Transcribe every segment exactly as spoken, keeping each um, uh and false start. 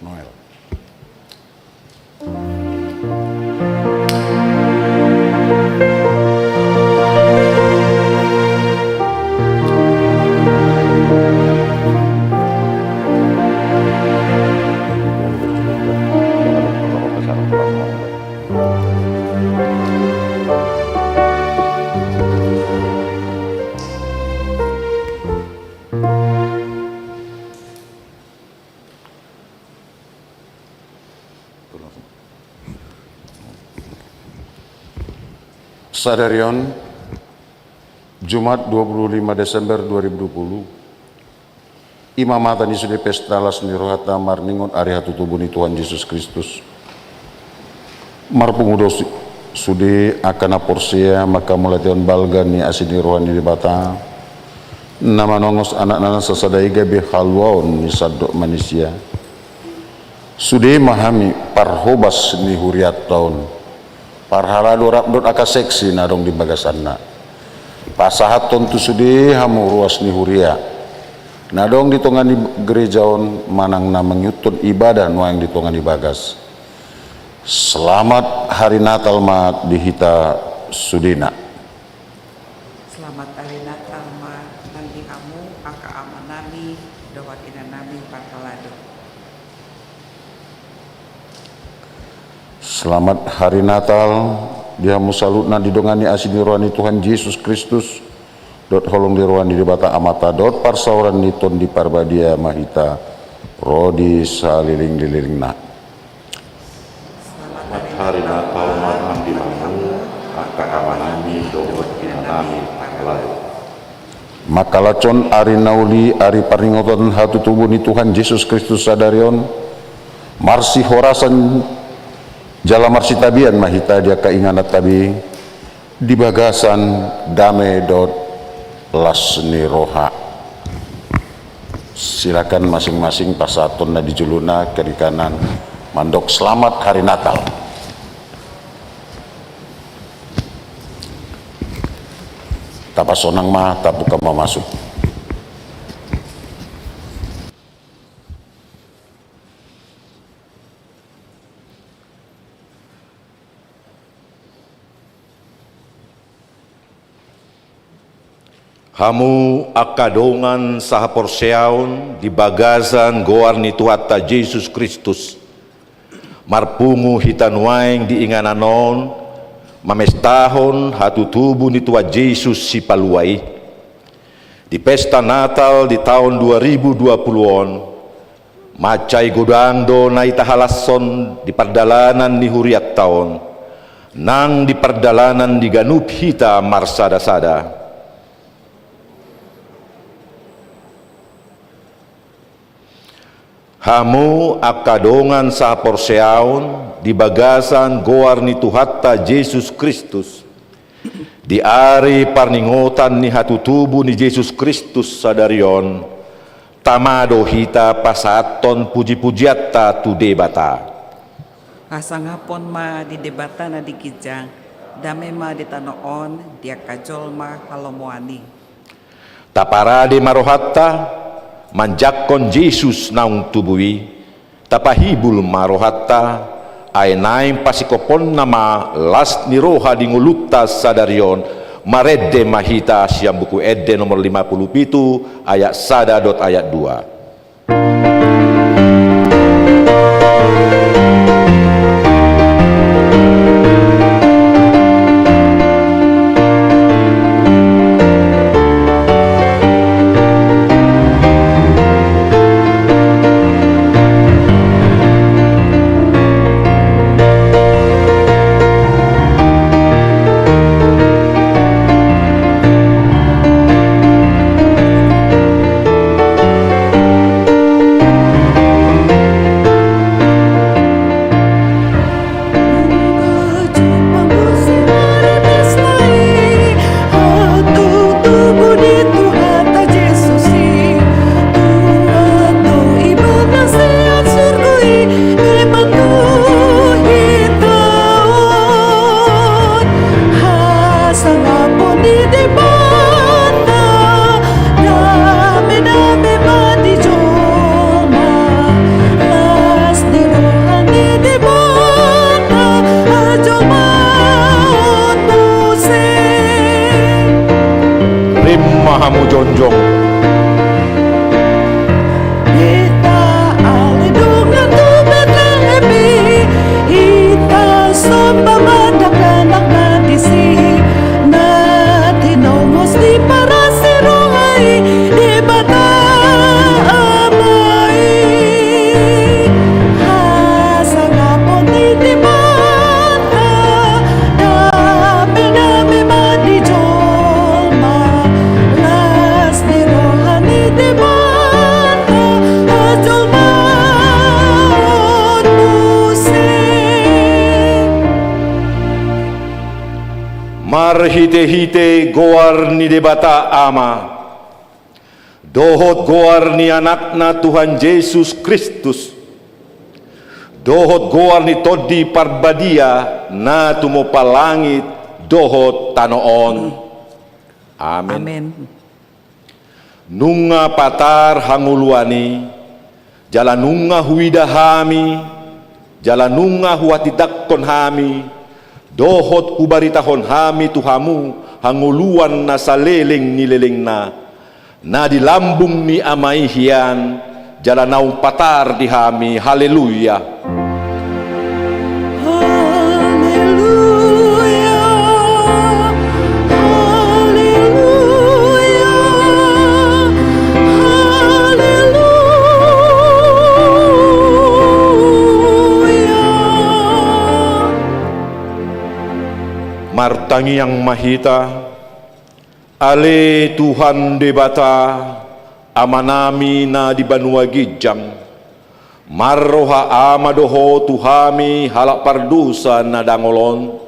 Noel. Sadari on, Jumat dua puluh lima Desember dua ribu dua puluh, i ma mata ni sude pesta las ni rohanta marningot ari hatutubu ni Tuhan Jesus Kristus. Marpungu do su-, sude angka na porsea manghamauliatehon balga ni asi ni roha ni Debata, na manongos Anakna na sasada i gabe haluaon ni sandok manisia. Sude ma hami parhobas ni hurianta on, parhalado rap dohot angka seksi na adong di bagasanna. Pasahathon tu sude hamu ruas ni huria na adong di tonga ni gereja on manang na mangihuthon ibadah nuaeng di tonga ni bagas. Selamat Hari Natal ma di hita sudena. Selamat Hari Natal ma nang di hamu angka amanami dohot inanami parhalado. Selamat Hari Natal di hamu saluhutna, didongani asi ni roha ni Tuhan Jesus Kristus dohot holong ni roha ni Debata Amanta dohot parsaoran ni Tondi Parbadia ma hita ro di salelenglelengna. Selamat Hari Natal ma nang di hamu angka amanami dohot inanami parhalado. Mangkalashon ari na uli, ari parningotan hatutubu ni Tuhan Jesus Kristus sadari on, marsihorasan jala marsitabean ma hita di angka ingananta be di bagasan dame dohot las ni roha. Silakan masing-masing pasahathon na di jolona, kiri kanan, mandok Selamat Hari Natal. Tapasonang ma, tabuka ma masuk. Hamu angka dongan sahaporseaon di bagasan goar ni Tuhanta Jesus Kristus, marpungu hita nuaeng di inganan on mamestahon hatutubu ni Tuhan Jesus Sipalua i. Di pesta Natal di taon dua ribu dua puluh on, mansai godang do na itahalashon di pardalanan ni hurianta on, nang di pardalanan ni ganup hita marsada-sada. Hamu angka dongan sahaporseaon di bagasan goar ni Tuhanta Jesus Kristus, di ari parningotan ni hatutubu ni Jesus Kristus sadari on, tama do hita pasahathon puji-pujianta tu Debata. Hasangapon ma di Debata na di ginjang, dame ma di tano on di angka jolma halomoan i. Taparade ma rohanta manjangkon Jesus naung tubu i, tapahibul ma rohanta, ai naeng pasingkophonna ma las ni roha di ngolunta sadari on. Marende ma hita sian Buku Ende nomor lima puluh pitu, ayat sada dohot ayat dua. Marhitehite goar ni Debata Ama, dohot goar ni Anakna Tuhan Jesus Kristus, dohot goar ni Tondi Parbadia na tumompa langit dohot tano on. Amen. Amen. Nunga patar hangoluan i, jala nunga huida hami, jala nunga huhatitakkon hami, dohot hubaritahon hami tu hamu hangoluan na saleleng ni lelengna, na di lambung ni Ama i hian, jala naung patar di hami. Haleluya. Haleluya, haleluya, haleluya. Martangiang ma hita. Ale Tuhan Debata, Amanami na di banua ginjang, marroha Ama do Ho tu hami halak pardosa na dangol on.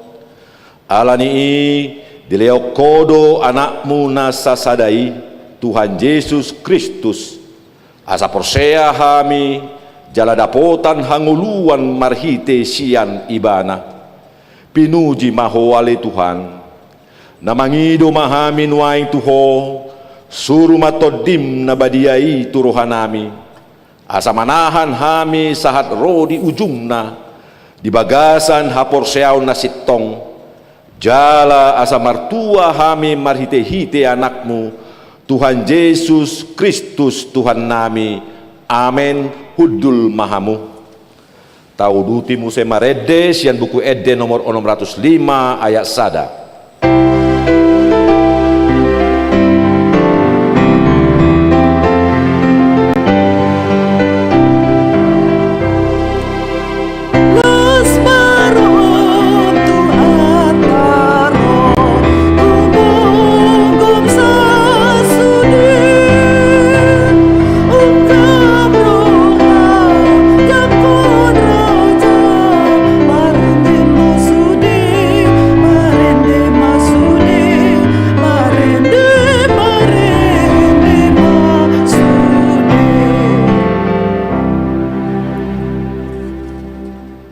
Ala ni i, dilehon Ho do Anakmu na sasada i, Tuhan Jesus Kristus, asa porsea hami jala dapotan hangoluan marhite sian Ibana. Pinuji ma Ho ale Tuhan. Na mangido ma hami nuaeng tu Ho, suru ma Tondim na badia i tu rohanami, asa manahan hami sahat ro di ujungna, di bagasan haporseaon na sintong, jala asa martua hami marhitehite Anakmu, Tuhan Jesus Kristus Tuhannami. Amen. Hundul ma hamu. Tauduti muse marende sian Buku Ende nomor onom ratus lima ayat sada.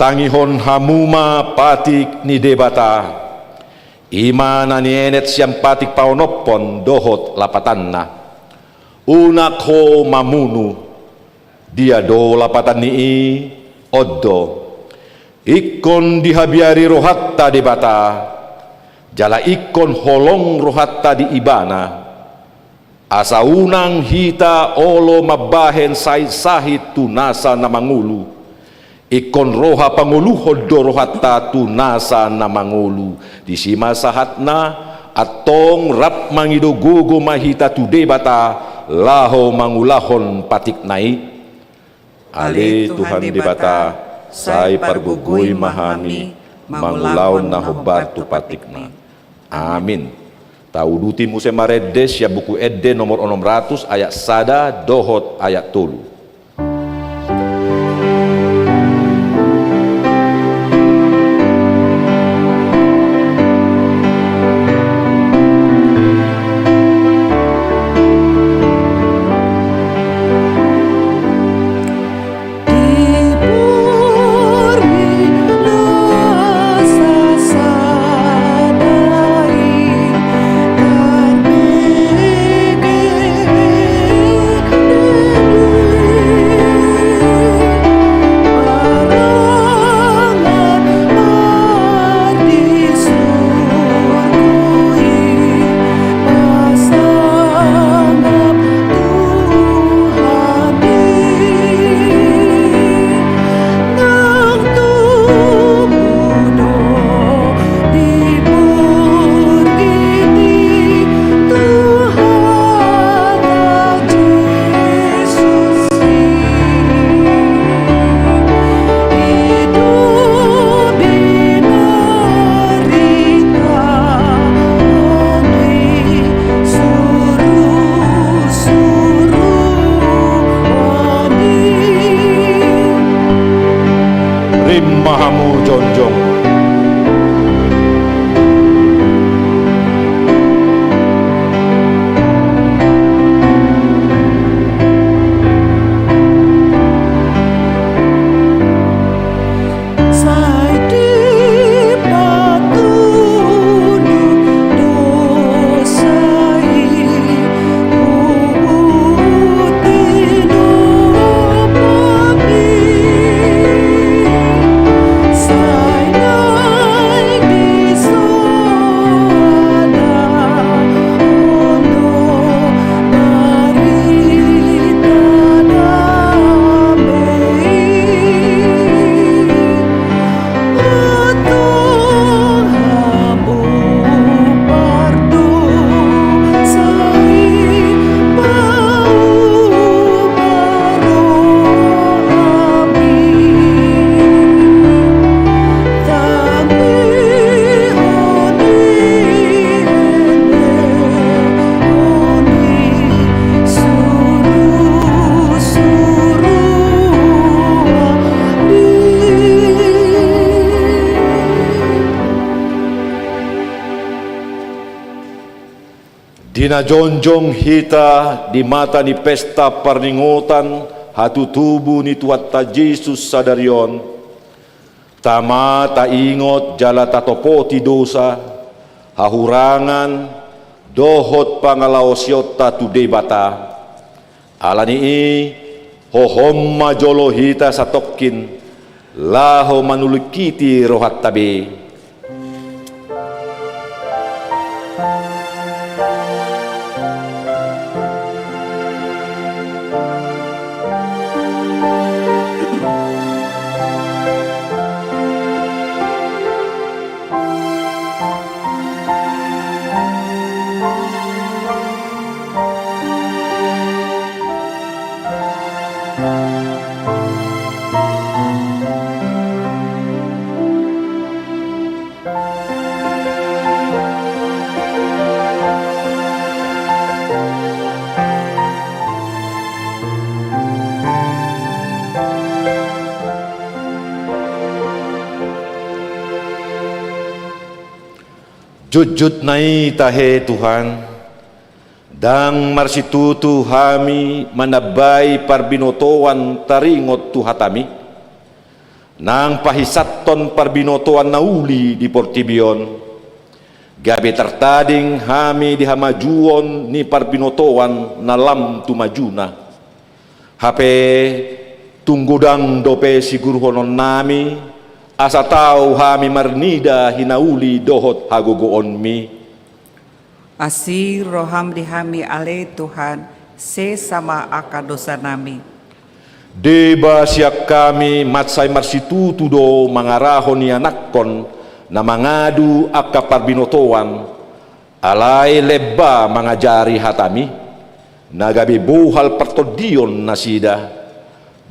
Tangihon hamu ma patik ni Debata, i ma na nienet sian patik paonomhon dohot lapatanna. Unang ho mamunu. Dia do lapatan ni i? On do: Ingkon dihabiari rohanta Debata, jala ingkon holong rohanta di Ibana, asa unang hita olo mambahen sahit-sahit tu nasa na mangolu. Ingkon roha pangoluhon do rohanta tu nasa na mangolu. Disi ma sahatna, antong rap mangido gogo ma hita tu Debata laho mangulahon patikna i. Ale Tuhan Debata, sai pargogoi ma hami mangulahon na hombar tu patikmi. Amin. Tauduti muse marende sian Buku Ende nomor onom ratus ayat sada dohot ayat tolu. Rim ma hamu jongjong. Di na jongjong hita di mata ni pesta parningotan hatutubu ni Tuhanta Jesus sadari on, tama taingot jala tatopoti dosa, hahurangan, dohot pangalaosionta tu Debata. Ala ni i, hohom ma jolo hita satongkin, laho manulingkiti rohanta be. Jotjot na i tahe Tuhan, ndang marsitutu hami manambai parbinotoan taringot tu hataMi, nang pahisathon parbinotoan na uli di portibi on, gabe tartading hami di hamajuon ni parbinotoan na lam tu majuna. Hape tung godang dope siguruhononnami, asa tau hami marnida hinauli dohot hagogoonMi. Asi rohaM di hami ale Tuhan, sesa ma angka dosanami. Deba sian hami mansai marsitutu do mangarahon ianakhon na mangadu angka parbinotoan, alai lemba mangajari hataMi, na gabe bohal partondion nasida.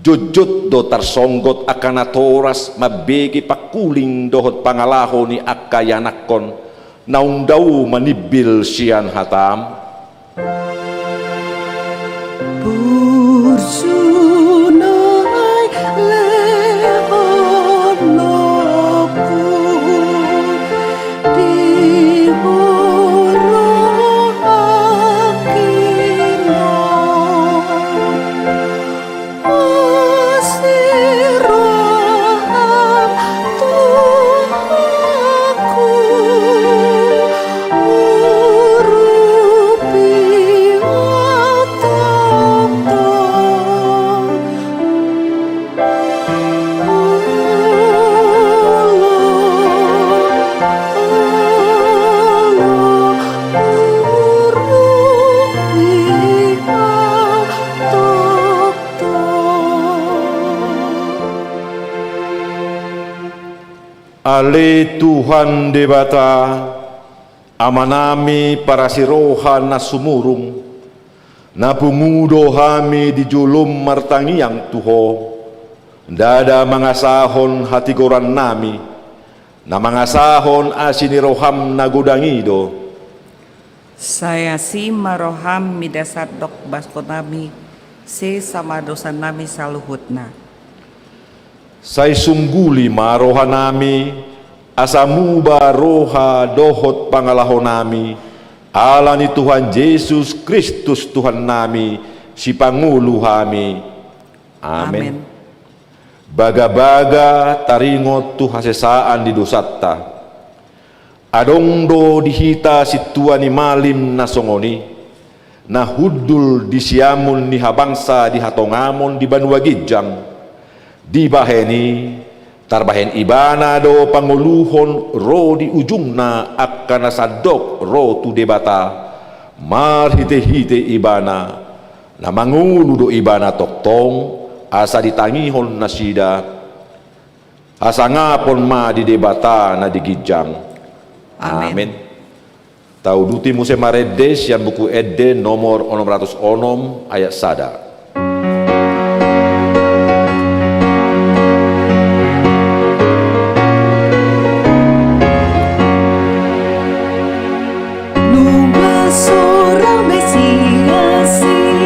Jotjot do tarsonggot angka natoras mambege pangkuling dohot pangalaho ni angka ianakhon naung dao manimbil sian hataM. Burju nai lehononku di huroha kino. Asi rohaM Tuhanku, urupi au tongtong. Olo, olo, urupi au tongtong. Ale Tuhan Debata, Amanami parasi roha na sumurung, na pungu do hami di joloM martangiang tu Ho, ndada mangasahon hatigorannami, na mangasahon asi ni rohaM na godang i do. Sai asi ma rohaM mida sandok baskonami, sesa ma dosanami saluhutna. Sai sungguli ma rohanami, asa muba roha dohot pangalahonami, ala ni Tuhan Jesus Kristus Tuhannami, Sipangolu hami. Amen. Amen. Bagabaga taringot tu hasesaan ni dosanta. Adong do di hita sintua ni malim na songon i, na hundul di siamun ni habangsa di hatongamon di banua ginjang. Dibahen i, tarbahen ibana do pangoluhon ro di ujungna angka na sandok ro tu Debata, marhitehite ibana, na mangolu do ibana tongtong, asa ditangihon nasida. Hasangapon ma di Debata na di ginjang. Amen. Amen. Tauduti muse marende sian Buku Ende nomor onom ratus onom ayat sada. Nunga so ra Mesias i,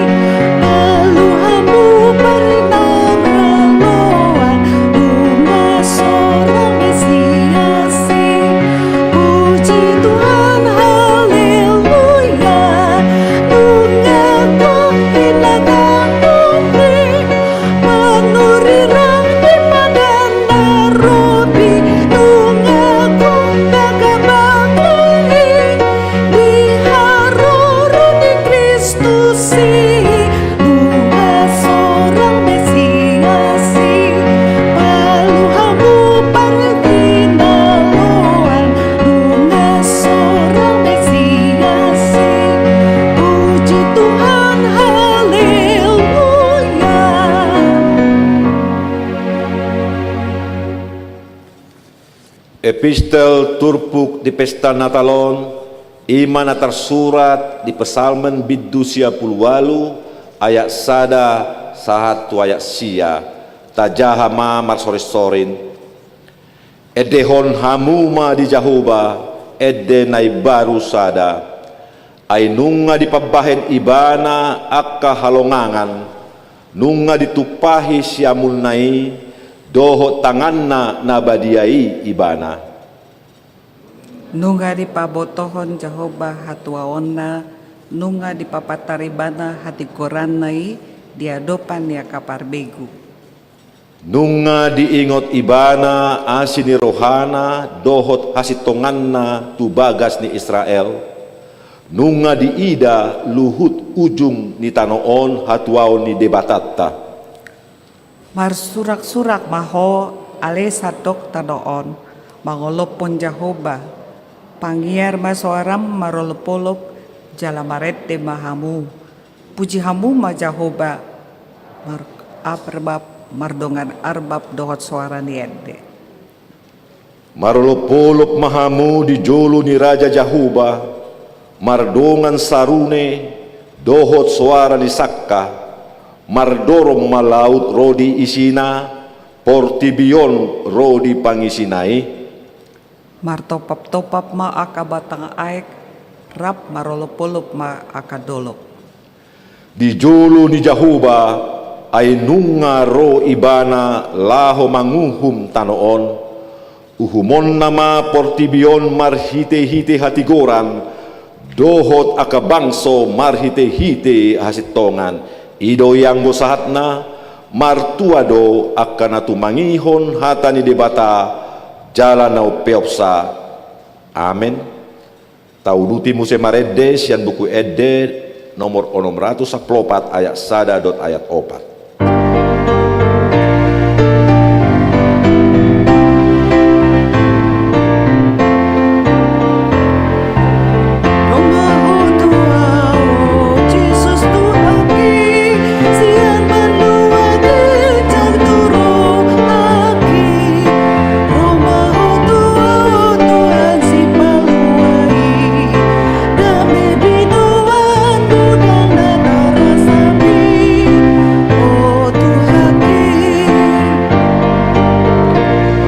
alu hamu parnauraroan. Nunga so ra Mesias i, puji Tuhan, haleluya. Epistel turpuk di pesta Natal on, i ma na tarsurat di Psalmen bindu sia pulu ualu, ayat sada sahat tu ayat sia. Tajaha ma marsorinsorin. Endehon hamu ma di Jahowa ende na imbaru sada. Ai nunga dipambahen Ibana angka halongangan, nunga ditumpahi siamunna i dohot tanganna na badia i Ibana. Nunga dipabotohon Jahowa hatuaonna, nunga dipapatar Ibana hatigoranna i di adopan ni angka parbegu. Nunga diingot Ibana asi ni rohana dohot hasintonganna tu bagas ni Israel. Nunga diida luhut ujung ni tano on hatuaon ni Debatanta. Marsuraksurak ma ho, ale sandok tano on, mangolophon Jahowa. Pangiar ma soaram marolopolop, jala marende ma hamu. Puji hamu ma Jahowa, mar-, arbab, mardongan arbab dohot soara ni ende. Marolopolop ma hamu di jolo ni Raja Jahowa, mardongan sarune dohot soara ni sangka. Mardorong ma laut ro di isina, portibi on ro di pangisina i. Martopaptopap ma angka batang aek, rap marolopolop ma angka dolok. Di jolo ni Jahowa, ai nunga ro Ibana laho manguhum tano on. Uhumonna ma portibi on marhitehite hatigoran, dohot angka bangso marhitehite hasintongan. I do i anggo sahatna. Martua do angka na tumangihon hata ni Debata jala na umpeopsa. Amen. Tauduti muse marende sian Buku Ende nomor onom ratus sampulu opat, ayat sada dohot ayat opat.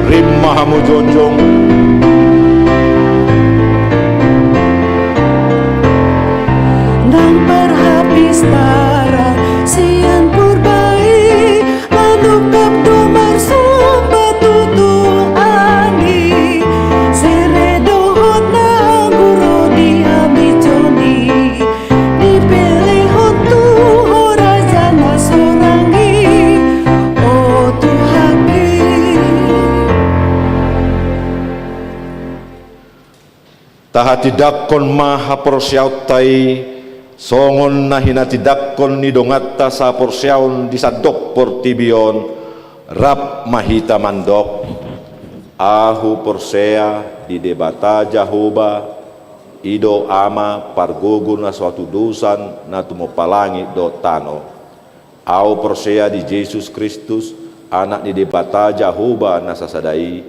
Rim ma hamu jongjong. Nang parhapistaran sian Purba i, manungkap do marsomba tu Tuhan i. Sere dohot na anggur ro di hami joni, dipelehon tu ho Raja na sorang i, o Tuhanki. Tahatindangkon ma haporseaonta i, songon na hinatindangkon ni donganta sahaporseaon di sandok portibi on. Rap ma hita mandok. Ahu porsea di Debata Jahowa, i do Ama pargogo na so hatudosan na tumompa langit dohot tano. Ahu porsea di Jesus Kristus, Anak ni Debata Jahowa na sasada i,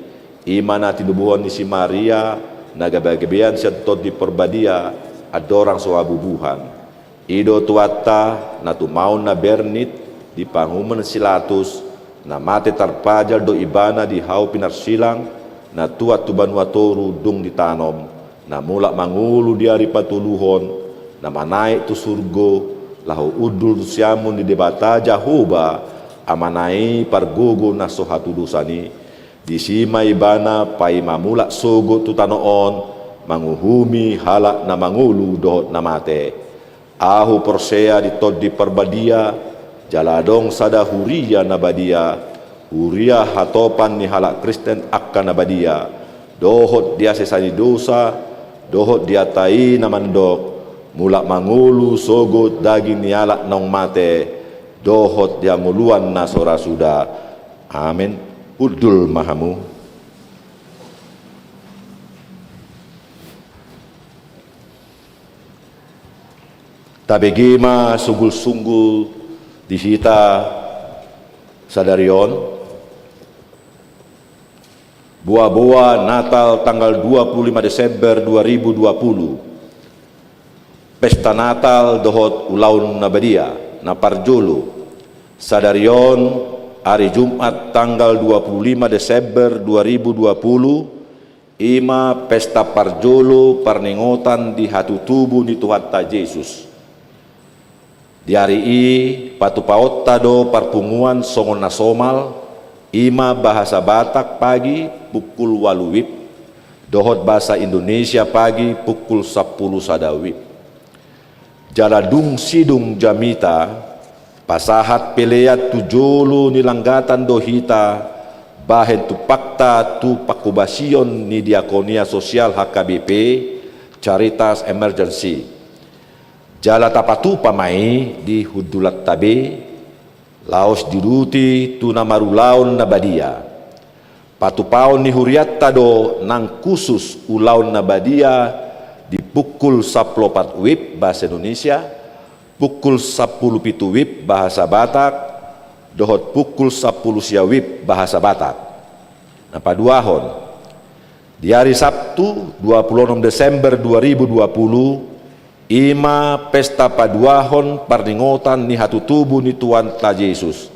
i ma na tinubuhon ni si Maria, na gabegabean sian Tondi Parbadia, andorang so habubuhan. I do Tuhanta, na tumaon na bernit di panguhuman si Latus, na mate tarpajal do Ibana di hau pinarsilang, na tuat tu banua toru dung ditanom, na mulak mangolu di ari patoluhon, na manaek tu surgo, laho hundul tu siamun ni Debata Jahowa, Amana i pargogo na so hatudosan i. Disi ma Ibana paima mulak sogot tu tano on, manguhumi halak na mangolu dohot na mate. Ahu porsea di Tondi Parbadia, jala adong sada huria na badia, huria hatopan ni halak Kristen angka na badia, dohot di hasesaan ni dosa, dohot di hata i na mandok, mulak mangolu sogot daging ni halak naung mate, dohot di hangoluan na so ra suda. Amen. Hundul ma hamu. Tabege ma sunggulsunggul di hita sadari on. Boaboa Natal tanggal dua puluh lima Desember dua ribu dua puluh. Pesta Natal dohot ulaon na badia, na parjolo. Sadari on, ari Jumat tanggal dua puluh lima Desember dua ribu dua puluh, i ma pesta parjolo parningotan di hatutubu ni Tuhanta Jesus. Di ari i, patupaonta do parpunguan songon na somal, i ma bahasa Batak pagi pukul ualu wib, dohot bahasa Indonesia pagi pukul sampulu sada wib. Jala dung sidung jamita, pasahat pelean tu jolo ni langgatan do hita, bahen tumpakta tu pangkobasion ni diakonia sosial H K B P, Caritas Emergency. Jala tapatupa ma i di hundulanta be, laos diuduti tu na marulaon na badia. Patupaon ni hurianta do nang khusus ulaon na badia di pukul sampulu opat wib bahasa Indonesia, pukul sampulu pitu wib bahasa Batak, dohot pukul sampulu sia wib bahasa Batak. Na paduahon, di ari Sabtu, dua puluh onom Desember dua ribu dua puluh, i ma pesta paduahon parningotan ni hatutubu ni Tuhanta Jesus.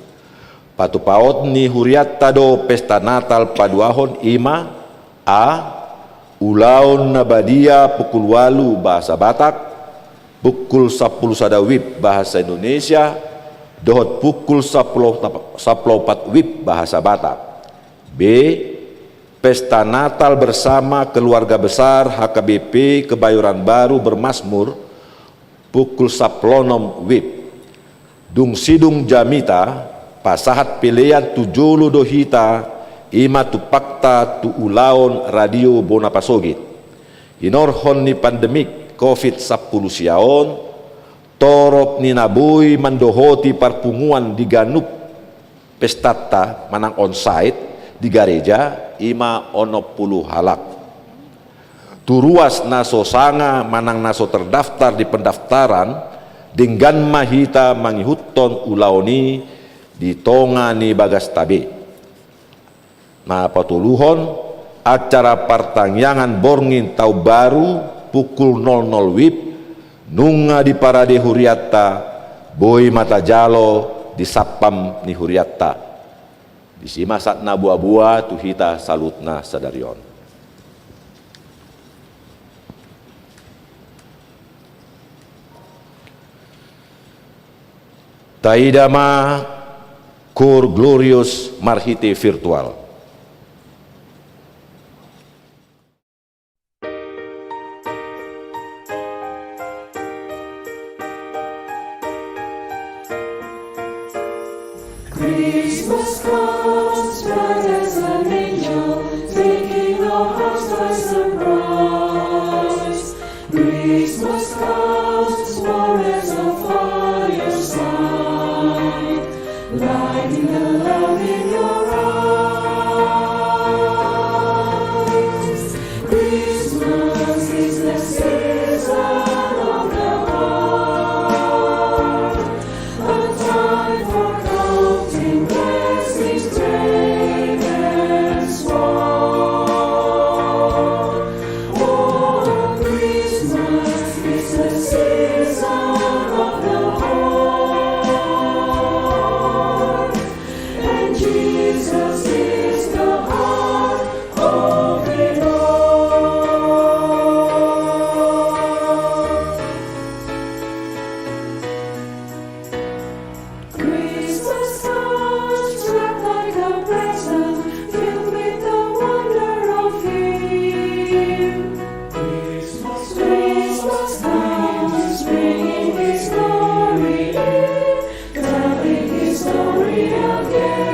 Patupaon ni hurianta do pesta Natal paduahon, i ma: A, ulaon na badia pukul ualu bahasa Batak, pukul sampulu sada wib bahasa Indonesia, dohot pukul sampulu, sampulu opat wib bahasa Batak. B, pesta Natal bersama keluarga besar H K B P Kebayoran Baru Bermazmur, pukul sampulu onom wib. Dung sidung jamita, pasahat pelean tu jolo do hita, i ma tumpakta tu ulaon Radio Bona Pasogit. Hinorhon ni pandemik covid sampulu sia on, torop ni na boi mandohoti parpunguan di ganup pestanta manang onsite di gareja, i ma onom pulu halak. Tu ruas na so sanga manang na so terdaftar di pendaftaran, denggan ma hita mangihuthon ulaon i di tonga ni bagasta be. Na patoluhon, acara partangiangan borngin taon baru pukul nol nol wib, nunga diparade hurianta, boi ma tajalo di sampam ni hurianta. Disi ma sahat na boaboa tu hita saluhutna sadari on. Taida ma Cor Glorious marhite virtual. Christmas comes bright as an angel, taking our hearts by surprise. Christmas comes warm as a fireside, lighting the love in your eyes. Christmas is the season of the heart, a time for counting blessings, great and small. Oh, Christmas is the season of the heart, and Jesus is the heart of it all. Christmas comes wrapped like a present, filled with the wonder of Him. Christmas, Christmas comes, bringing His glory in, telling His story again.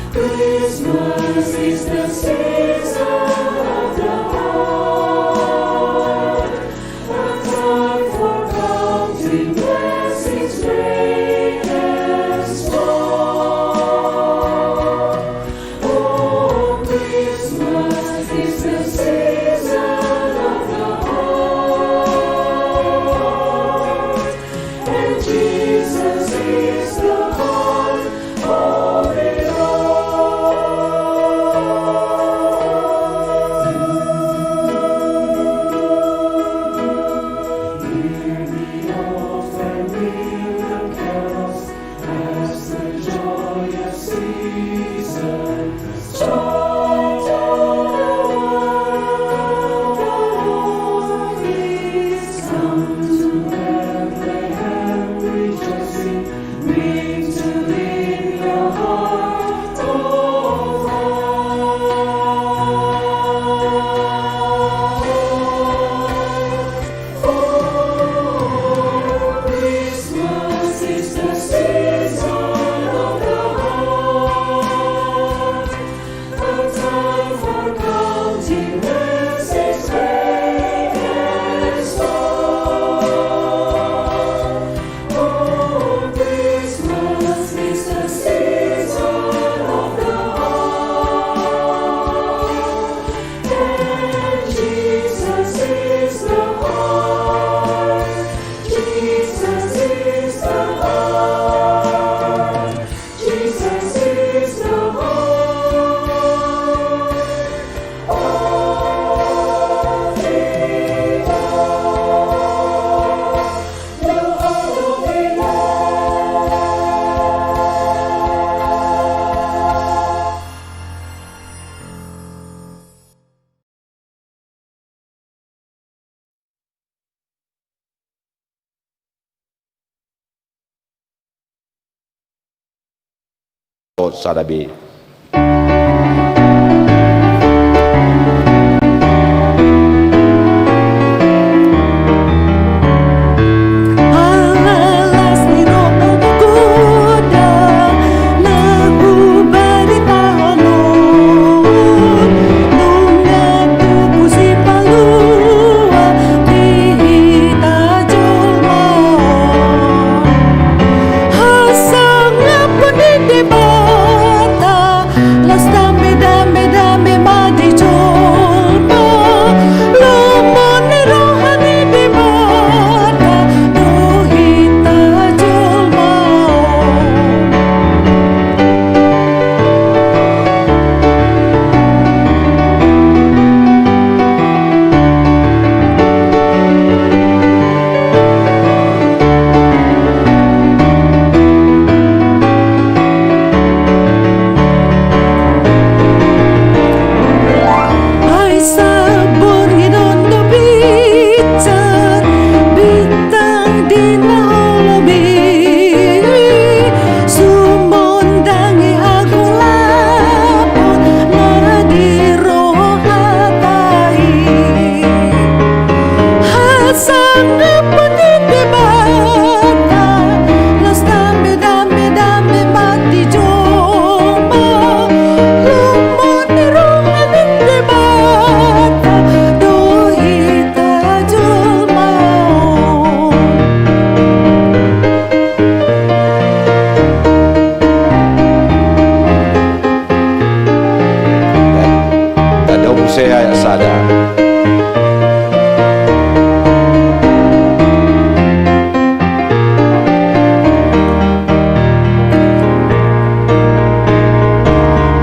Christmas is the season of the heart, a time for counting blessings, great and small. Oh, Christmas is the season of the heart, and Jesus is the heart of it all. sada be. Ala las ni roha na godang na hubaritahon on, nunga tubu sipalua di hita jolma on. Hasangapon ni Debata, las dame, dame, dame ma di jolma. Lomo ni roha ni Debata do hita jolma on. Ai saborngin on do binsar bintang di na holom i, sumondangi hagolapon na di rohata i. Hasangapon ni Debata, las dame, dame, dame ma di jolma. Lomo ni roha ni Debata do hita jolma on. Tanda Hosea ayat sada.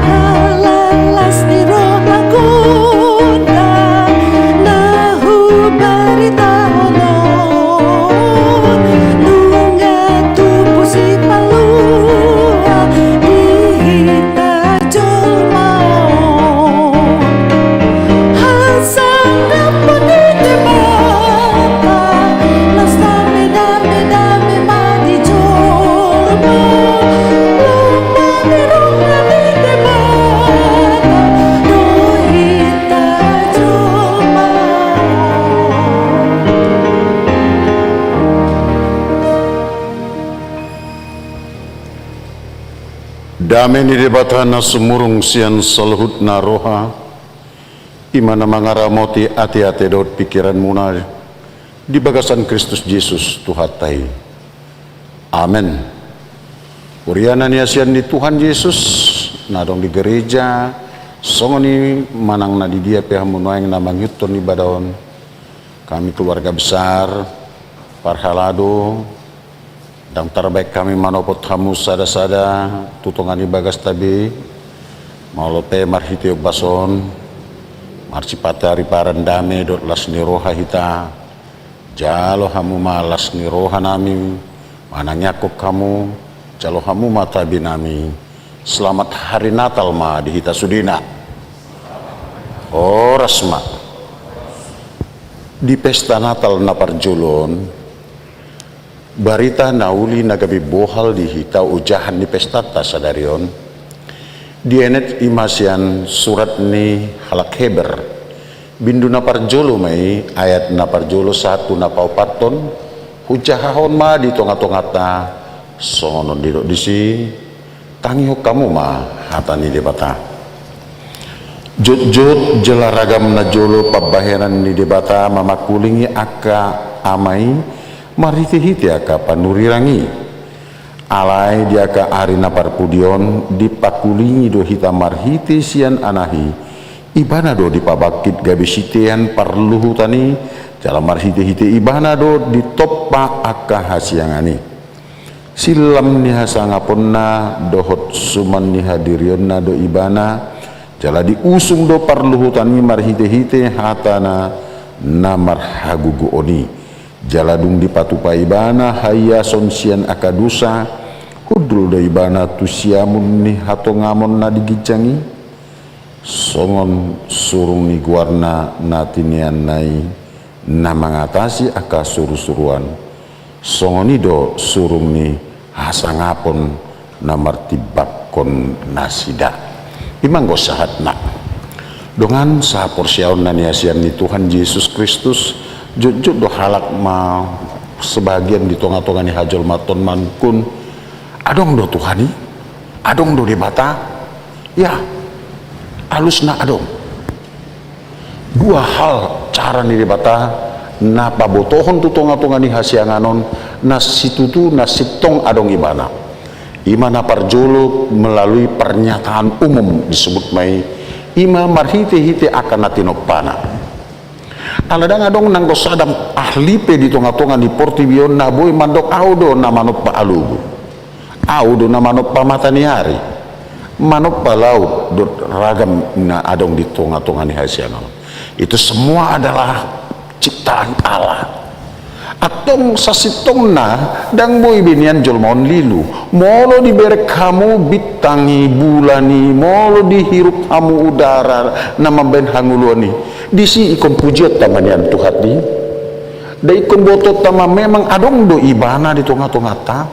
Ala las ni roha na godang na hubaritahon on, nunga tubu sipalua di hita jolma on. Hasangapon ni Debata, las dame, dame, dame ma di jolma. Lomo ni roha ni Debata do hita jolma on. Dame ni Debata na sumurung sian saluhut na roha, i ma na mangaramoti ateate dohot pingkiranmuna di bagasan Kristus Jesus Tuhanta i. Amen. Huria na niasian ni Tuhan Jesus, na adong di gereja, songon i manang na di dia pe hamu nuaeng na mangihuthon ibadah on, kami keluarga besar parhalado, ndang tarbahen hami manopot hamu sadasada tu tonga ni bagasta be, molo pe marhite ombas on, marsipata ari parandame dohot las ni roha hita, jalo hamu ma las ni rohanami, manangiangkon hamu, jalo hamu ma tabinami. Selamat Hari Natal ma di hita sudena. Horas ma. Di pesta Natal na parjolo on, barita na uli na gabe bohal di hita ojahan ni pestanta sadari on, dienet i ma sian surat ni halak Heber. Bindu na parjolo ma i, ayat na parjolo sahat tu na paopathon, hujahahon ma di tongatonganta, songon on didok disi, tangihon hamu ma hata ni Debata. Jotjot jala ragam na jolo pambahenan ni Debata mamangkulingi angka ama i marhitehite angka panurirang i. Alai di angka ari na parpudi on dipangkulingi do hita marhite sian Anak i, Ibana do dipabangkit gabe sitean parluhutan i, jala marhitehite Ibana do ditompa angka hasiangan i. Sillam ni hasangaponna dohot suman ni hadirionna do Ibana, jala diusung do parluhutan i marhitehite hatana na marhagogoon i. Jala dung dipatupa Ibana haiason sian angka dosa, hundul do Ibana tu siamun ni hatongamon na di ginjang i. Songon surung ni goarna na tineanna i na mangatasi angka surusuruan, songon i do surung ni hasangapon na martimbang kon nasida. I ma anggo sahatna. Dongan sahaporseaon na nihasian ni Tuhan Jesus Kristus, jotjot do halak ma sebagian di tongatonga ni hajolmaon manungkun, adong do Tuhan i? Adong do Debata? Ya, alusna adong. Dua hal cara ni Debata na pabotohon tu tongatonga ni hasiangan on, na situtu na sintong adong Ibana. I ma na parjolo melalui pernyataan umum disebut ma i, i ma marhitehite angka na tinompana. Ala ndang adong nanggo sada ahli pe di tongatonga ni portibi on na boi mandok, ahu do na manompa alogo. Ahu do na manompa mata ni ari, manompa laut dohot ragam na adong di tongatonga ni hasiangan on. Itu semua adalah ciptaan Allah. Antong sasintongna ndang boi be nian jolma on lilu. Molo diberek hamu bintang i, bulan i, molo dihirup hamu udara na mambahen hangoluan i, disi ingkon pujionta ma nian Tuhan i? Nda ingkon botonta ma memang adong do Ibana di tongatonganta?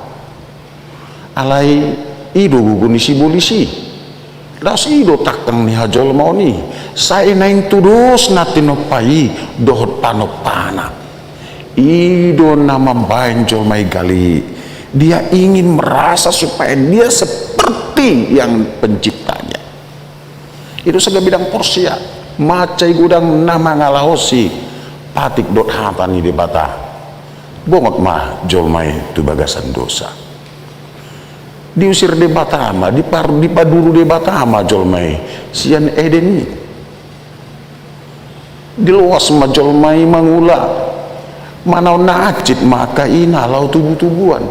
Alai i do gogo ni sibolis i. Laos i do tangkang ni hajolmaon i. Sai naeng tudos na tinompa i dohot panompana. I do na mambahen jolma i gale. Dia ingin merasa supaya dia seperti yang penciptanya. I do sagabe ndang porsea, mansai godang na mangalaosi patik dohot hata ni Debata. Bongot ma jolma i tu bagasan dosa. Diusir Debata ma, dipar-, dipaduru Debata ma jolma i sian Eden i. Diloas ma jolma i mangula, manaon na hansit ma angka ina laho tubutubuan.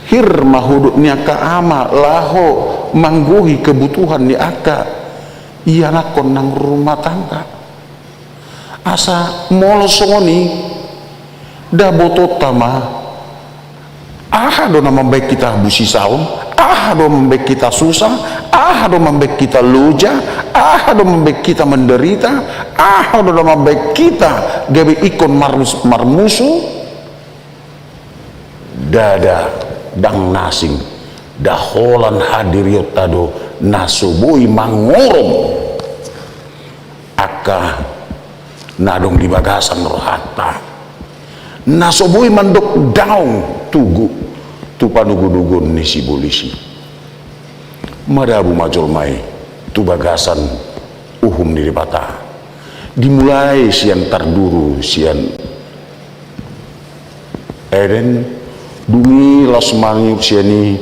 Hir ma hodok ni angka ama laho manggohi kebutuhan ni angka ianakhon nang rumah tangga. Asa molo songon i, nda botonta ma, aha do na mambahen hita busisaon, aha do mambahen hita susah, aha do mambahen hita loja, aha do mambahen hita menderita, aha do na mambahen hita gabe ingkon marmus-, marmusu? Ndada, ndang na asing, nda holan hadirionta do na so boi mangorom angka na adong di bagasan rohanta, na so boi mandok daong tugu tu panugunugon ni sibolis i. Madabu ma jolma i tu bagasan uhum ni Debata. Dimulai sian tarduru sian Eden, dung i laos mangihut sian i,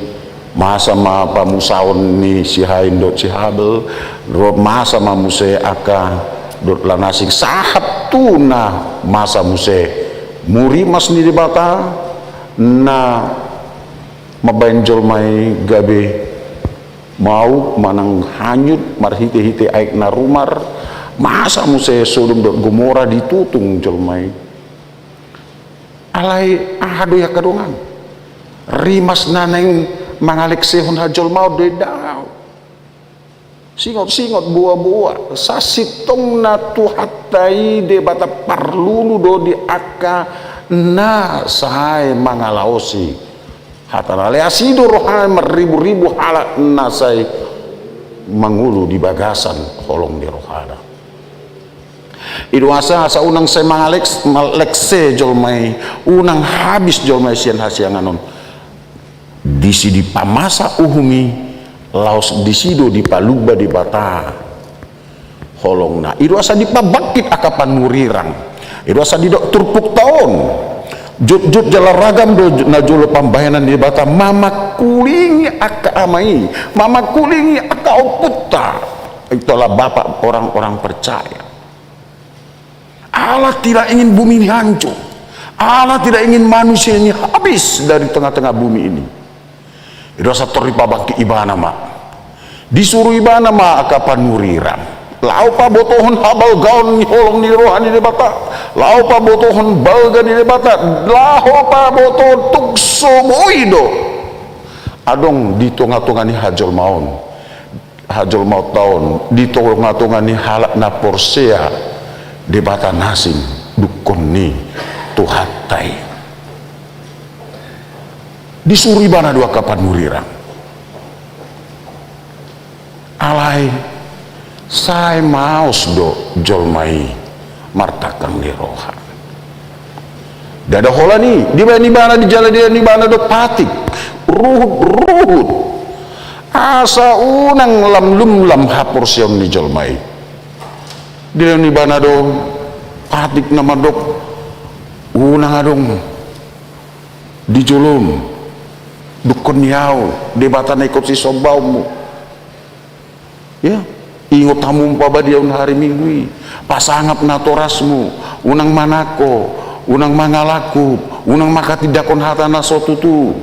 masa ma pamusaon ni si Hain dohot si Habel, dohot masa ma muse angka dohot na asing, sahat tu na masa muse murimas ni Debata, na mambahen jolma i gabe mauk manang hanyut marhitehite aek na rumar, masa muse Sodom dohot Gomora ditutung jolma i. Alai aha do i angka dongan? Rimas na naeng mangalengsehon hajolmaon do i? Daong. Singot-singot, boa-boa, sasintongna Tuhanta i Debata parlulu do di angka na sai mangalaosi hatana. Alai asi do rohana marriburibu halak na sai mangolu di bagasan holong ni rohana. I do asa, asa unang sai mangaleks-, malekse jolma i, unang habis jolma i sian hasiangan on. Disi dipamasa uhum i, laos disi do dipalumba Debata holongna. I do asa dipabangkit angka panurirang. I do asa didok turpukta on, jotjot jala ragam do na jolo pambahenan ni Debata mamangkulingi angka ama i, mamangkulingi angka ompunta. Itulah bapak orang-orang percaya. Allah tidak ingin bumi ini hancur. Allah tidak ingin manusia ini habis dari tengah-tengah bumi ini. I do asa tor dipabangkit Ibana ma. Disuru Ibana ma angka panurirang laho pabotohon habalgaon ni holong ni roha ni Debata, laho pabotohon balga ni Debata, laho pabotohon tung so boi do adong di tongatonga ni hajolmaon, hajolmaonta on, di tongatonga ni halak na porsea Debata na asing, dungkon ni Tuhanta i. Disuru Ibana do angka panurirang. Ai sai maos do jolma i martangkang ni roha. Ndada holan i, dibaen ibana, dijalo, dibaen ibana do patik, ruhut, ruhut. Asa unang lam lumlam haporseaon ni jolma i. Dilehon ibana do patik na mandok, unang adong di jolom dungkon ni ahu Debata na ingkon sisombaonmu. Ya, ingot hamu umpama di on hari Minggu i, pasangap natorasmu, unang manangko, unang mangalangkup, unang manghatindanghon hata na so tutu.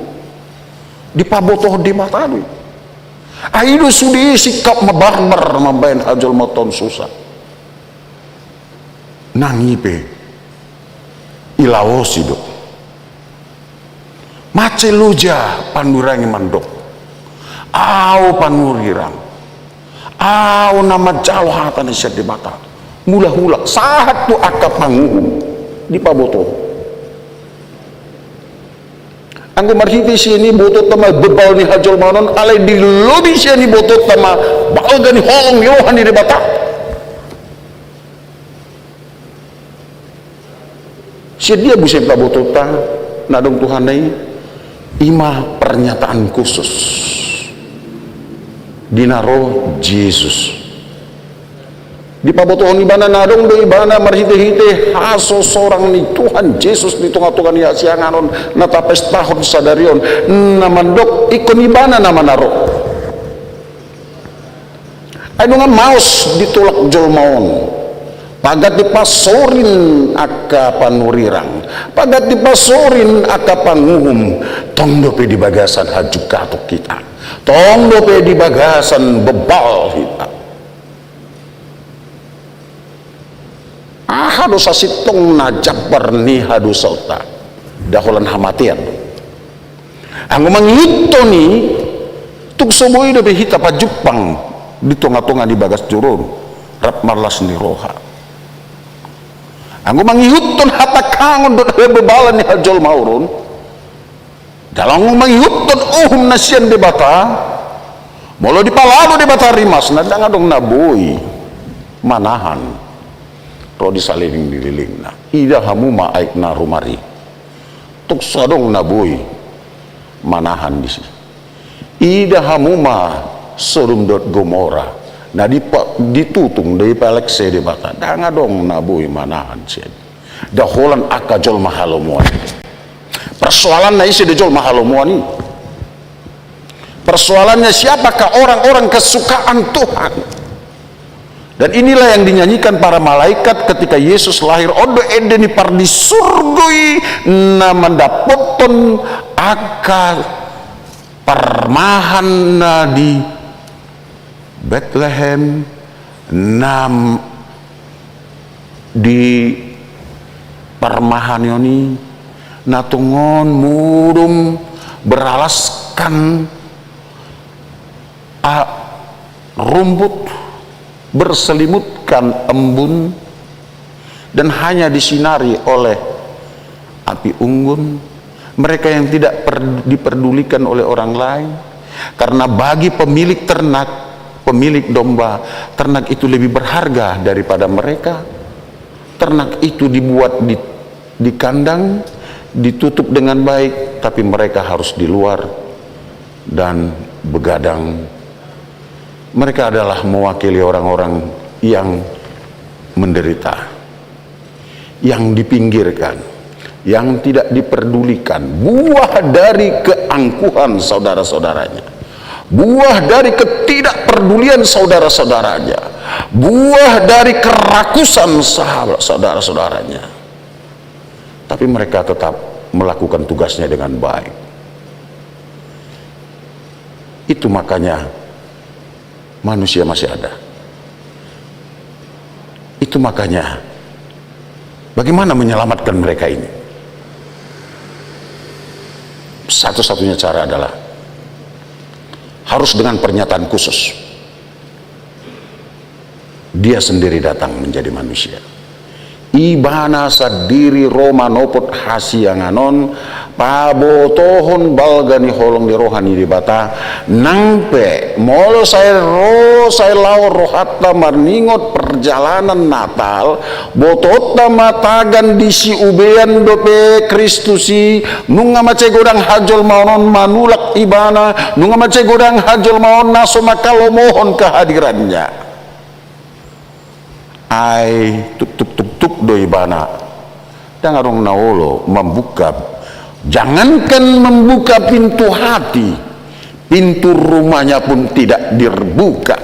Dipabotohon Debata do i. Ai i do sude sikap na barbar mambaen hajolmaon tu susa. Nang i pe ilaosi do. Mansai loja panurirang i mandok, ahu panurirang, ahu na manjalo hata na sian Debata, mulak-mulak sahat tu angka panguhum, dipabotohon. Anggo marhite sian i botoonta ma bebal ni hajolmaon on, alai di lobi sian i botoonta ma balga ni holong ni roha ni Debata. Sian dia muse dipabotoonta na adong Tuhanna i? I ma pernyataan khusus di na ro Jesus. Dipabotohon ibana, na adong do ibana marhite-hite hasosorang ni Tuhan Jesus di tonga-tonga ni hasiangan on na tapestahon sadari on, na mandok ingkon ibana nama na ro. Ai nunga maos ditolak jolma on, paganti pasorin angka panurirang, paganti pasorin angka panguhum, tong dope di bagasan hajungkaton hita, tong dope di bagasan bebal hita. Aha do sasintongna jambar ni hadosaonta? Nda holan hamatean do. Anggo mangihuthon i, tung so boi dope hita pajumpang di tonga-tonga ni bagas joro on rap marlas ni roha. Anggo mangihuthon hatangkangon dohot habebalan ni hajolmaon on, jala anggo mangihuthon uhum na sian Debata, molo dipalalo Debata rimasna, ndang adong na boi manahan ro di saleleng ni lelengna. Ida hamu ma aek na rumar i, tung so adong na boi manahan disi. Ida hamu ma Sodom dohot Gomora na dipa-, ditutung, dipalekse Debata, ndang adong na boi manahan sian i. Nda holan angka jolma halomoan i. Persoalanna ise do jolma halomoan i? Persoalannya siapakah orang-orang kesukaan Tuhan? Dan inilah yang dinyanyikan para malaikat ketika Yesus lahir. On do ende ni pardisurgo i na mandapothon angka parmahan na di Betlehem, na m-, di parmahan on i, na tongon mudum beralaskan, a, rumput, berselimutkan embun, dan hanya disinari oleh api unggun. Mereka yang tidak per-, diperdulikan oleh orang lain. Karena bagi pemilik ternak, pemilik domba, ternak itu lebih berharga daripada mereka. Ternak itu dibuat di, di kandang, ditutup dengan baik, tapi mereka harus di luar dan begadang. Mereka adalah mewakili orang-orang yang menderita, yang dipinggirkan, yang tidak diperdulikan. Buah dari keangkuhan saudara-saudaranya. Buah dari ketidakperdulian saudara-saudaranya. Buah dari kerakusan sahabat saudara-saudaranya. Tapi mereka tetap melakukan tugasnya dengan baik. Itu makanya manusia masih ada. Itu makanya bagaimana menyelamatkan mereka ini? Satu-satunya cara adalah harus dengan pernyataan khusus. Dia sendiri datang menjadi manusia. Ibana sandiri ro manopot hasiangan on, Pabotohon balga ni holong ni roha ni Debata, nang pe molo sai ro, sai laho rohanta maringot perjalanan Natal, botoonta ma tagan di siubean dope Kristus i, nunga mansai godang hajolmaon on manulak ibana, nunga mansai godang hajolmaon na so mangkalomohon kehadirannya. Ai tuk tuk tuk tuk do ibana. Ndang adong na olo membuka, jangankan membuka pintu hati, pintu rumahnya pun tidak dibuka.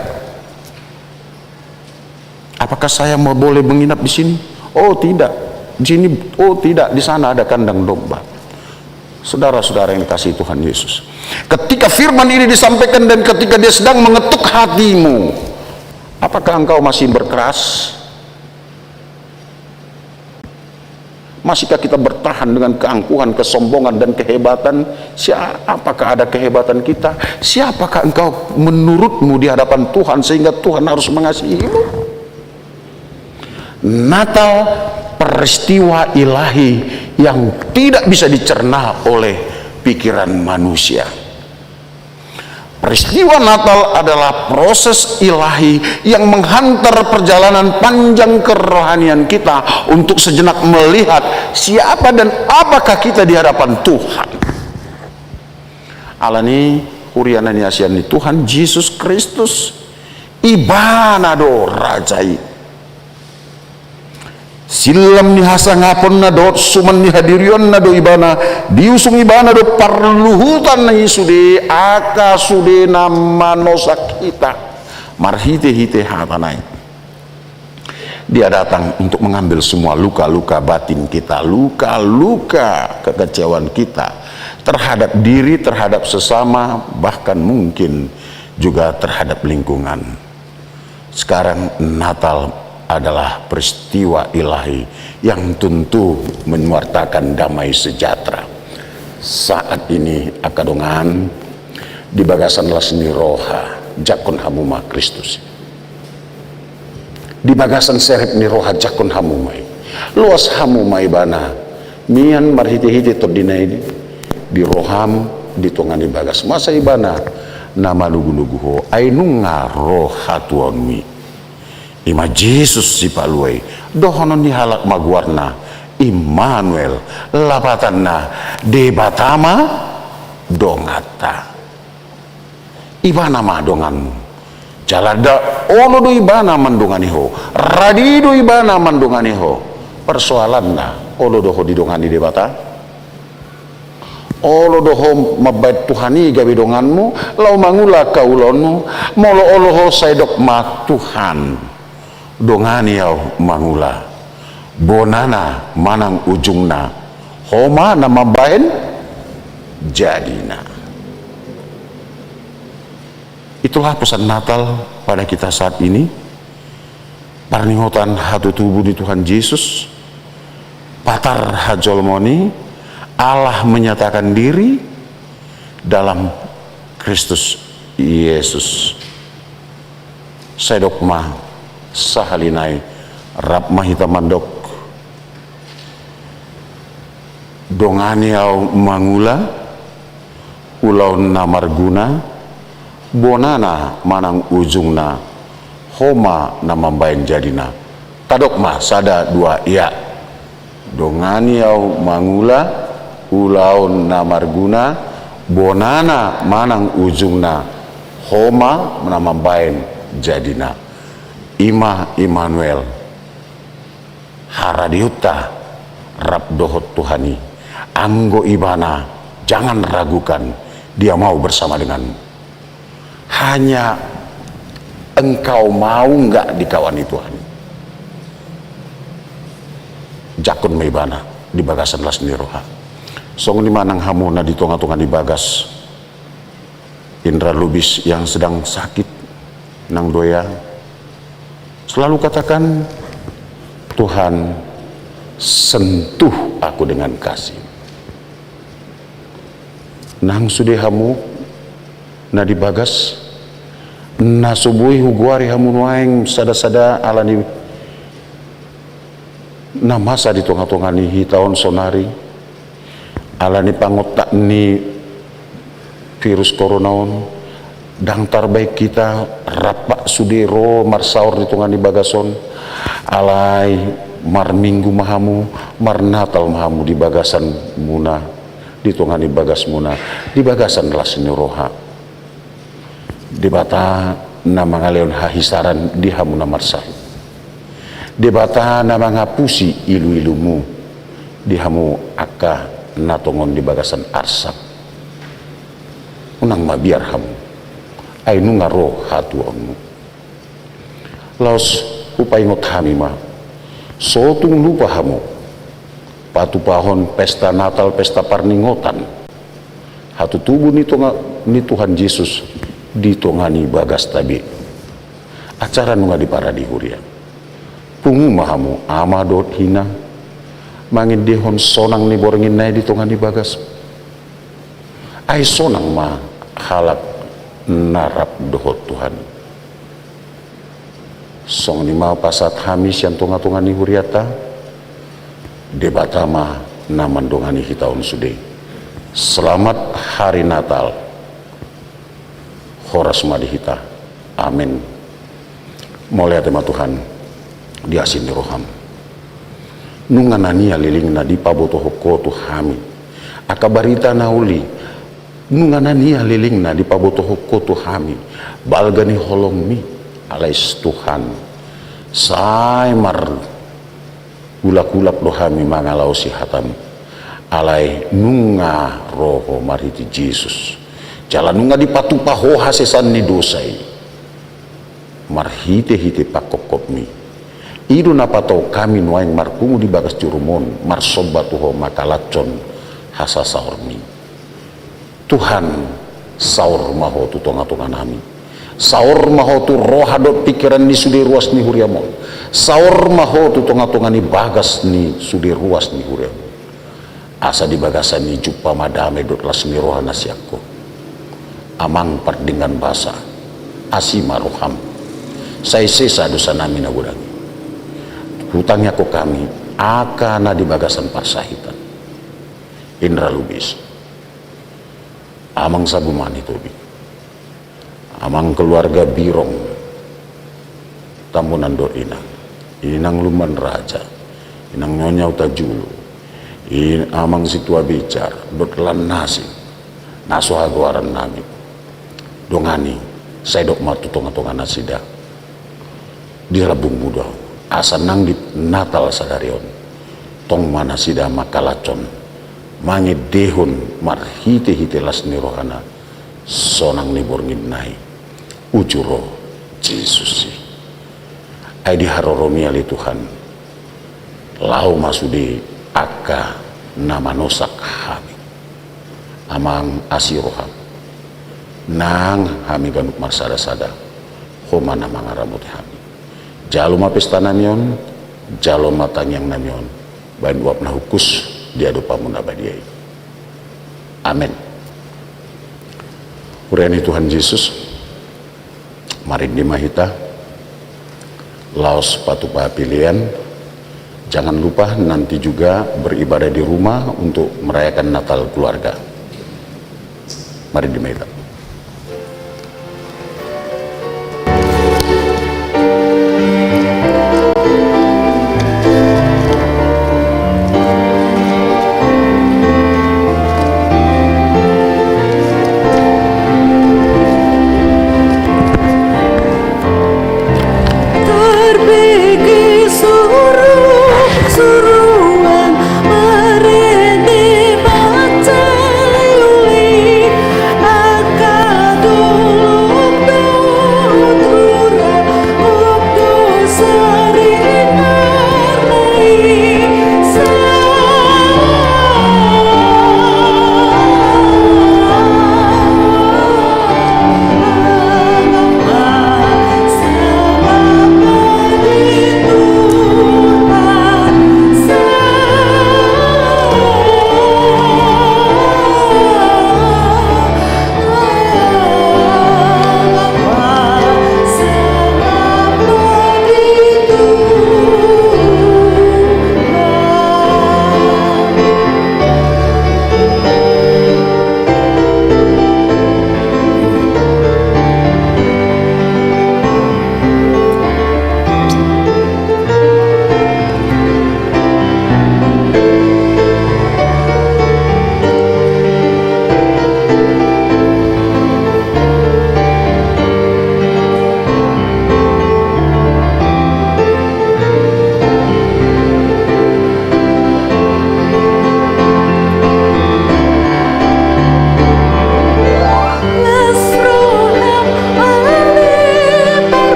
Apakah saya mau boleh menginap di sini? Oh tidak. Di sini, oh tidak, di sana ada kandang domba. Saudara-saudara yang dikasihi Tuhan Yesus, ketika firman ini disampaikan dan ketika dia sedang mengetuk hatimu, apakah engkau masih berkeras? Masihkah kita bertahan dengan keangkuhan, kesombongan, dan kehebatan? Sia-, apakah ada kehebatan kita? Siapakah engkau menurutmu di hadapan Tuhan sehingga Tuhan harus mengasihimu? Natal, peristiwa ilahi yang tidak bisa dicerna oleh pikiran manusia. Peristiwa Natal adalah proses ilahi yang menghantar perjalanan panjang kerohanian kita untuk sejenak melihat siapa dan apakah kita di hadapan Tuhan. Alani, huria na niasian ni Tuhan Jesus Kristus, ibana do raja i. Sillam ni hasangaponna dohot suman ni hadirionna do ibana, diusung ibana do parluhutan i sude, angka sude na manosak hita marhite-hite hatana i. Dia datang untuk mengambil semua luka-luka batin kita, luka-luka kekecewaan kita terhadap diri, terhadap sesama, bahkan mungkin juga terhadap lingkungan. Sekarang Natal adalah peristiwa ilahi yang tentu menyuarakan damai sejahtera. Saat ini, angka dongan, di bagasan las ni roha, jangkon hamu ma Kristus. Di bagasan serep ni roha, jangkon hamu ma i. Loas hamu ma ibana. Mian marhite-hite tondina i di roham, di tonga ni bagas. Masa ibana na manugu-nugu ho, ai nunga ro hatuaonmi. Ima Jesus Sipalua i, dohonon ni halak ma goarna Immanuel, lapatanna Debata ma donganta. Ibana ma donganmu. Jala nda olo do ibana mandongani ho. Radi do ibana mandongani ho. Persoalanna, olo do ho didongani Debata? Olo do ho mambaen Tuhan i gabe donganmu, laho mangula angka ulaonmu? Molo olo ho, sai dok ma Tuhan. Dongani au mangula, bonana manang ujungna, ho ma na mambaen jadina. Itulah pesan Natal pada kita saat ini. Parningotan hatutubu ni Tuhan Jesus, patar hajolmaon i, Allah menyatakan diri dalam Kristus Yesus. Sai dok ma sahali nai, rap ma hita mandok: Dongani au mangula, ulaon na marguna, bonana manang ujungna, ho ma na mambaen jadina. Tadok ma, sada, dua, ia. Dongani au mangula, ulaon na marguna, bonana manang ujungna, ho ma na mambaen jadina. Ima Immanuel, haradeonta rap dohot Tuhan i. Anggo ibana, jangan ragukan, Dia mau bersama denganmu. Hanya engkau mau nggak dikawani Tuhan? Jangkon ma ibana di bagasan las ni roha. Songon i ma nang hamu na di tonga-tonga ni bagas, Indra Lubis yang sedang sakit, nang doea, selalu katakan, "Tuhan, sentuh aku dengan kasih." Nang sude hamu na di bagas, na so boi hugoari hamu nuaeng sada-sada ala ni na masa di tonga-tonga ni hita on saonari, Ala ni pangontak ni virus corona on, ndang tarbaen hita rap sude ro marsaor di tonga ni bagas on, alai marminggu ma hamu, marnatal ma hamu di bagasanmuna, di tonga ni bagasmuna, di bagasan las ni roha. Debata na mangalehon hahisaran di hamu na marsahit. Debata na mangapusi iluilumu di hamu angka na tongon di bagasan arsak. Unang mabiar hamu, ai nunga ro hatuaonmu. Laos hupaingot hami ma, so tung lupa hamu patupahon pesta Natal, pesta parningotan hatutubu ni tonga ni Tuhan Jesus di tonga ni bagasta be. Acara nunga diparade huria. Pungu ma hamu ama dohot ina mangendehon sonang ni borngin na i di tonga ni bagas. Ai sonang ma halak na rap dohot Tuhan. Songon i ma pasahat hami sian tongatonga ni hurianta. Debata ma na mandongani hita on sude. Selamat Hari Natal. Horas ma di hita. Amen. Mauliate ma Tuhan di asi ni roham. Nunga na nia lelengna dipabotohon Ho tu hami angka barita na uli. Nunga na nia lelengna dipabotohon Ho tu hami balga ni holongmi. Alai Tuhan, sai marulakula do hami mangalaosi hatam. Alai nunga ro Ho marhite Jesus, jala nunga dipatupa Ho hasesaan ni dosa i. Marhitehite pangkophopmi, i do na patau hami nuaeng marpungu di bagas jurumon marsomba tu Ho mangkalashon hasasaormi. Tuhan, saor ma Ho tu tongatonganami. Saor ma Ho tu roha dohot pingkiran ni sude ruas ni huriam on. Saor ma Ho tu tongatonga ni bagas ni sude ruas ni huriam on. Asa di bagasan i jumpa ma dame dohot las ni roha na sian Ho. Amang pardenggan basa, asi ma roham. Sai sesa dosanami na godang i. Hutangiangkon hami angka na di bagasan parsahitan. Indra Lubis, Amang Sabumani Tobing, Amang keluarga Birong Tambunan dohot inang, inang Lumban Raja, inang Nyonya Hutajulu, i Amang Situa Bicar dohot Lan Nasing, na so hagoarannami. Dongani, sai dok ma tu tongatonga nasida. Di lambungmu do ahu, asa nang di Natal sadari on, tong ma nasida mangkalashon, mangendehon marhitehite las ni rohana sonang ni borngin na i, uju ro Jesus i. Ai di haroromi ale Tuhan, laho ma sude angka na manosak hami. Amang, asi roham. Nang hami ganup marsadasada, Ho ma na mangaramoti hami. Jalo ma pestanami on, jalo ma tangiangnami on baen uap na hungkus di adopanmu na badia i. Amen. Huria ni Tuhan Jesus, marende ma hita laos patupa pelean. Jangan lupa nanti juga beribadah di rumah untuk merayakan Natal keluarga. Marende ma hita.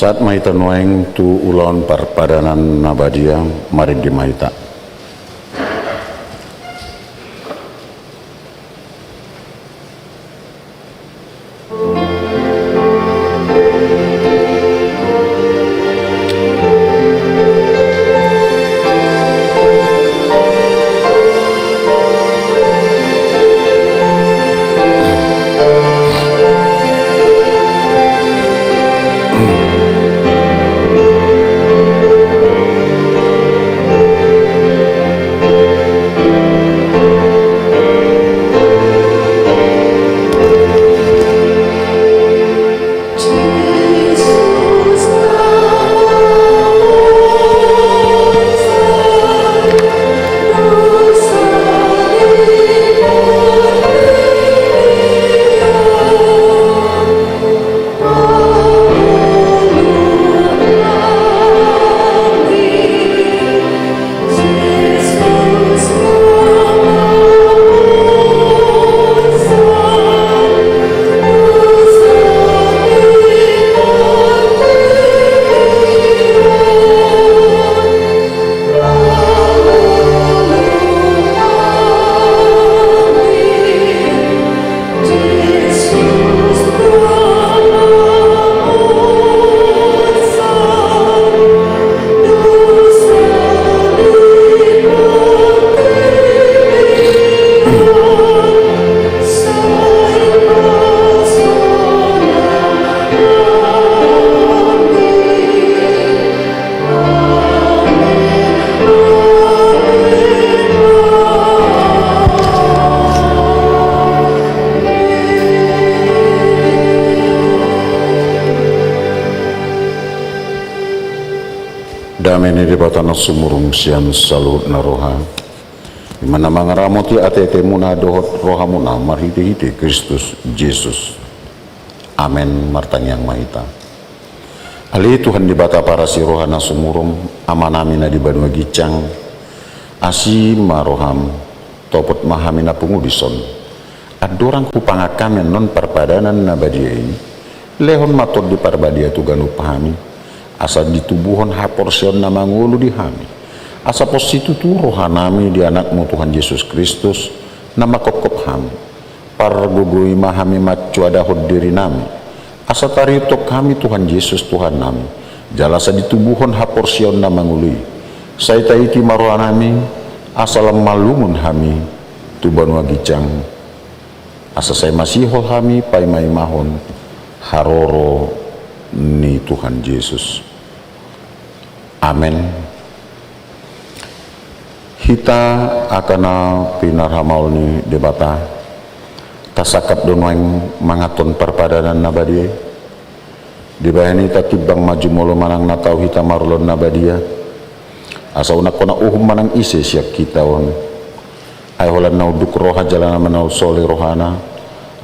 Sahat ma hita nuaeng tu ulaon parpadanan na badia. Marende ma hita. Dame ni Debata na sumurung sian saluhut na roha, i ma na mangaramoti ateatemuna dohot rohamuna marhitehite Kristus Jesus. Amen. Martangiang ma hita. Ale Tuhan Debata parasi roha na sumurung, Amanami na di banua ginjang, asi ma roham, topot ma hami na pungu dison. Andorang hupangan hami annon parpadanan na badia i, lehon ma Tondi Parbadia tu ganup hami, asa ditubuhon haporseaon na mangolu di hami, asa pos situtu rohanami di Anakmu Tuhan Jesus Kristus, na manghophop hami. Pargogoi ma hami mansoadahon dirinami, asa tariuthon hami Tuhan Jesus Tuhannami, jala asa ditubuhon haporseaon na mangolu i. Sai taiti ma rohanami, asa lam malungun hami tu banua ginjang, asa sai masihol hami paimaimahon haroro ni Tuhan Jesus. Amen. Hita angka na pinarhamaol ni Debata, tasangkap do nuaeng manganhon parpadanan na badia i. Dibahen i tatimbang ma jumolo manang na tau hita marulaon na badia, asa unang hona uhum manang ise sian hita on. Ai holan na unduk roha jala na manaul sole rohana,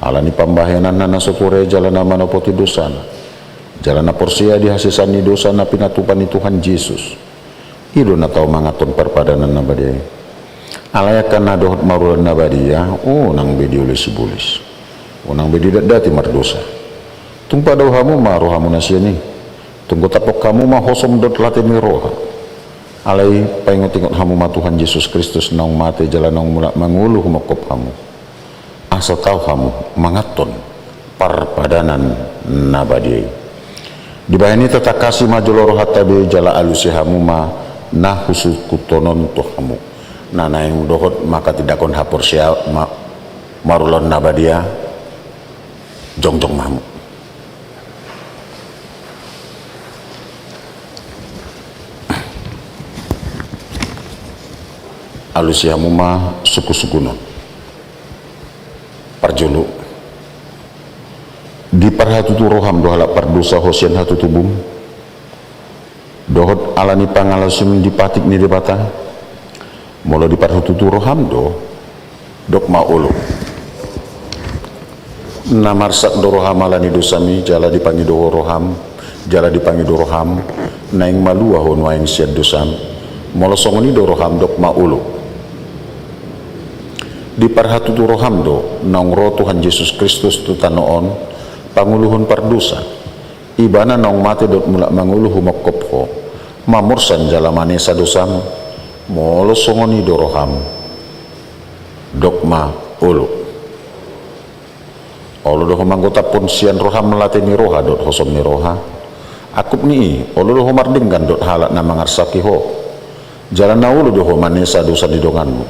ala ni pambahenanna na so tuat jala na manopoti dosana, jala na porsea di hasesaan ni dosa na pinatupa ni Tuhan Jesus, i do na tau manganhon parpadanan na badia i. Alai angka na dohot marulaon na badia, unang be diolesibolis, unang be didatdati mardosa. Tung padao hamu ma rohamuna sian i. Tung gotapkon hamu ma hosom dohot late ni roha. Alai paingotingot hamu ma Tuhan Jesus Kristus naung mate jala naung mulak mangolu humongkop hamu, asa tau hamu manganhon parpadanan na badia i. Dibahen i tatangkasi ma jolo rohanta be jala alusi hamu ma na husungkunhon on tu hamu. Na naeng dohot mangkatindangkon haporseaon ma-, marulaon na badia, jongjong ma hamu. Alusi hamu ma sungkunsungkunon. Parjolo, diparhatutu roham do halak pardosa ho sian hatutubum, dohot ala ni pangalaosim di patik ni Debata? Molo diparhatutu roham do, dok ma olo. Na marsak do roham ala ni dosami, jala dipangido ho roham, jala dipangido roham, naeng malua ho nuaeng sian dosam. Molo songon i do roham, dok ma olo. Diparhatutu roham do naung ro Tuhan Jesus Kristus tu tano on, pangoluhon pardosa. Ibana naung mate dohot mulak mangolu humongkop ho, mamorsan jala manesa dosam. Molo songon i do roham, dok ma: Olo. Olo do ho manggotaphon sian roham late ni roha dohot hosom ni roha. Angkup ni i, olo do ho mardenggan dohot halak na mangarsaki ho. Jala na olo do ho manesa dosa ni donganmu.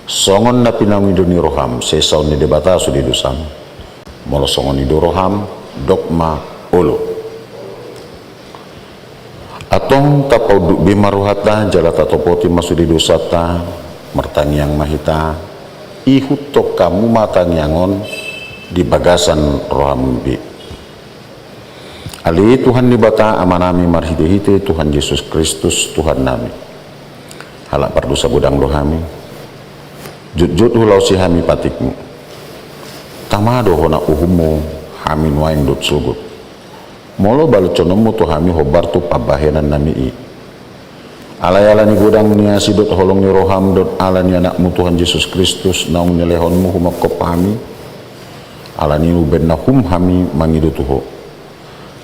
Songon na pinangido ni roham, sesaon ni Debata sude dosam. Molo songon i do roham, dok ma: Olo. Antong tapaunduk be ma rohanta jala tatopoti ma sude dosanta. Martangiang ma hita. Ihuthon hamu ma tangiang on di bagasan roham be. Ale Tuhan Debata Amanami, marhitehite Tuhan Jesus Kristus Tuhannami, halak pardosa godang do hami. Jotjot hulaosi hami patikmu. Tama do hona uhummu hami nuaeng dohot sogot. Molo balutshononmu tu hami hombar tu pambahenannami i. Alai ala ni godang ni asi dohot holong ni roham dohot ala ni Anakmu Tuhan Jesus Kristus naung nilehonmu humongkop hami, ala ni i umbahen na hum hami mangido tu ho.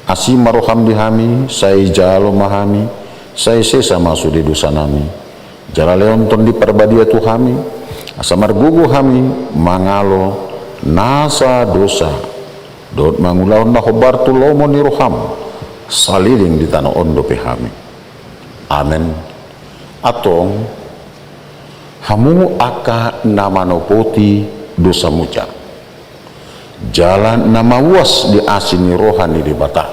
Asi ma roham di hami, sai jalo ma hami, sai sesa ma sude dosanami. Jala lehon Tondi Parbadia tu hami, asa margogo hami mangalo nasa dosa dohot mangulahon na hombar tu lomo ni roham saleleng di tano on dope hami. Amen. Antong, hamu angka na manopoti dosa muja jala na mauas di asi ni roha ni Debata,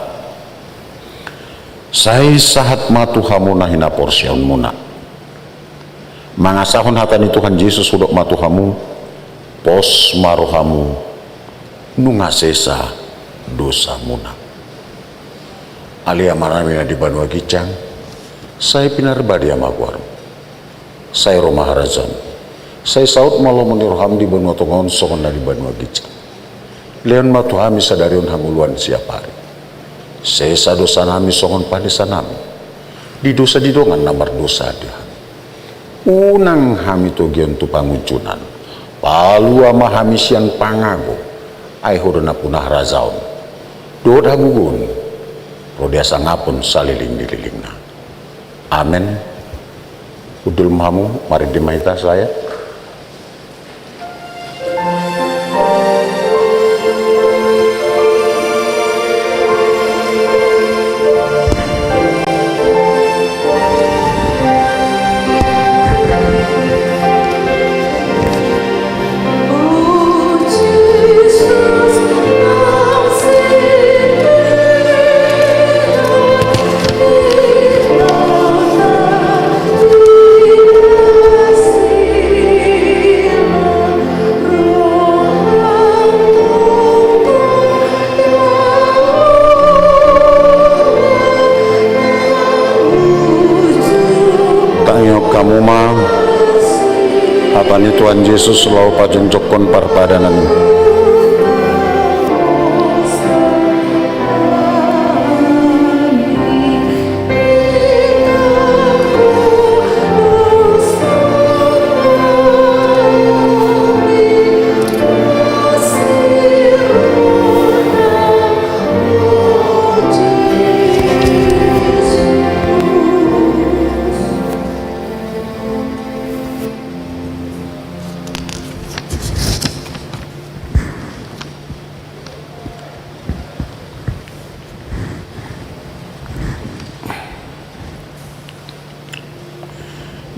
sai sahat ma tu hamu na hinaporseaonmuna. Mangasahon hata ni Tuhan Jesus hudok ma tu hamu: Pos ma rohamu, nunga sesa dosamuna. Ale Amanami na di banua ginjang, sai pinarbadia ma goarmu. Sai ro ma harajaonmu. Sai saut ma lomo ni roham di banua tonga on songon na di banua ginjang. Lehon ma tu hami sadari on hangoluan siapari. Sesa dosanami songon panesanami di dosa di dongan na mardosa di hami. Unang hami togihon tu pangunjunan. Palua ma hami sian pangago. Ai ho do nampuna harajaon dohot hagogoon ro di hasangapon saleleng ni lelengna. Amen. Hundul ma hamu, marende ma hita sahat. Tangihon hamu ma hata ni Tuhan Jesus laho pajongjongkon parpadanan i.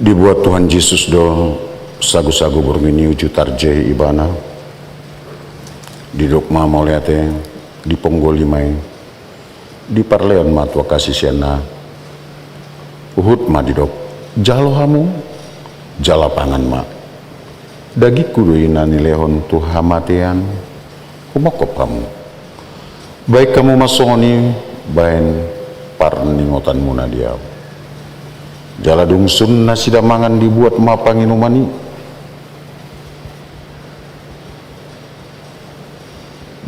Dibuat Tuhan Jesus do sagusagu borngin i uju tarjei Ibana. Didok ma mauliate, diponggoli ma i, diparlehon ma tu angka siseanna. Huhut ma didok: Jalo hamu, jala pangan ma. Dagingku do i na nilehon tu hamatean. Humongkop hamu, baen hamu ma songon i baen parningotanmuna di ahu. Jala dung sun nasida mangan, dibuat ma panginuman i.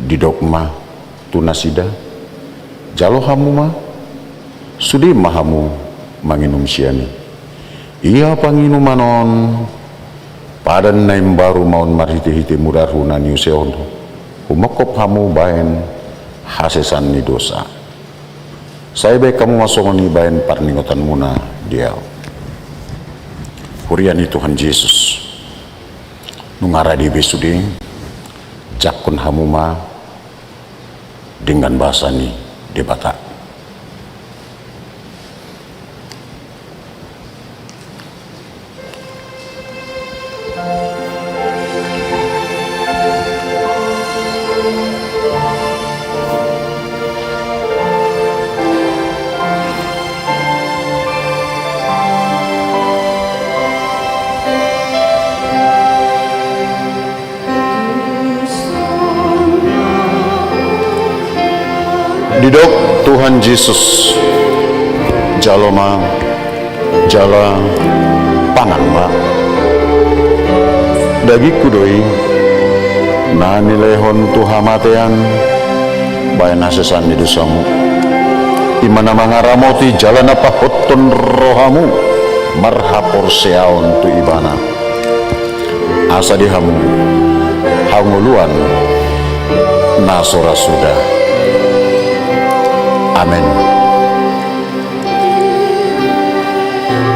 Didok ma tu nasida: Jalo hamu ma, sude ma hamu manginum sian i. Ia panginuman on padan na imbaru ma on marhitehite mudarhu na niusehon, humongkop hamu baen hasesaan ni dosa. Sai baen hamu ma songon i baen parningotanmuna di ahu. Huria ni Tuhan Jesus, nunga rade be sude, jangkon hamu ma denggan basa ni Debata. Didok Tuhan Jesus, jalo ma jala pangan ma. Dagingku do i, na nilehon tu hamatean, baen hasesaan ni dosamu. I ma na mangaramoti jala na pahothon rohamu marhaporseaon tu Ibana. Asa di hamu hangoluan na so ra suda. Amen.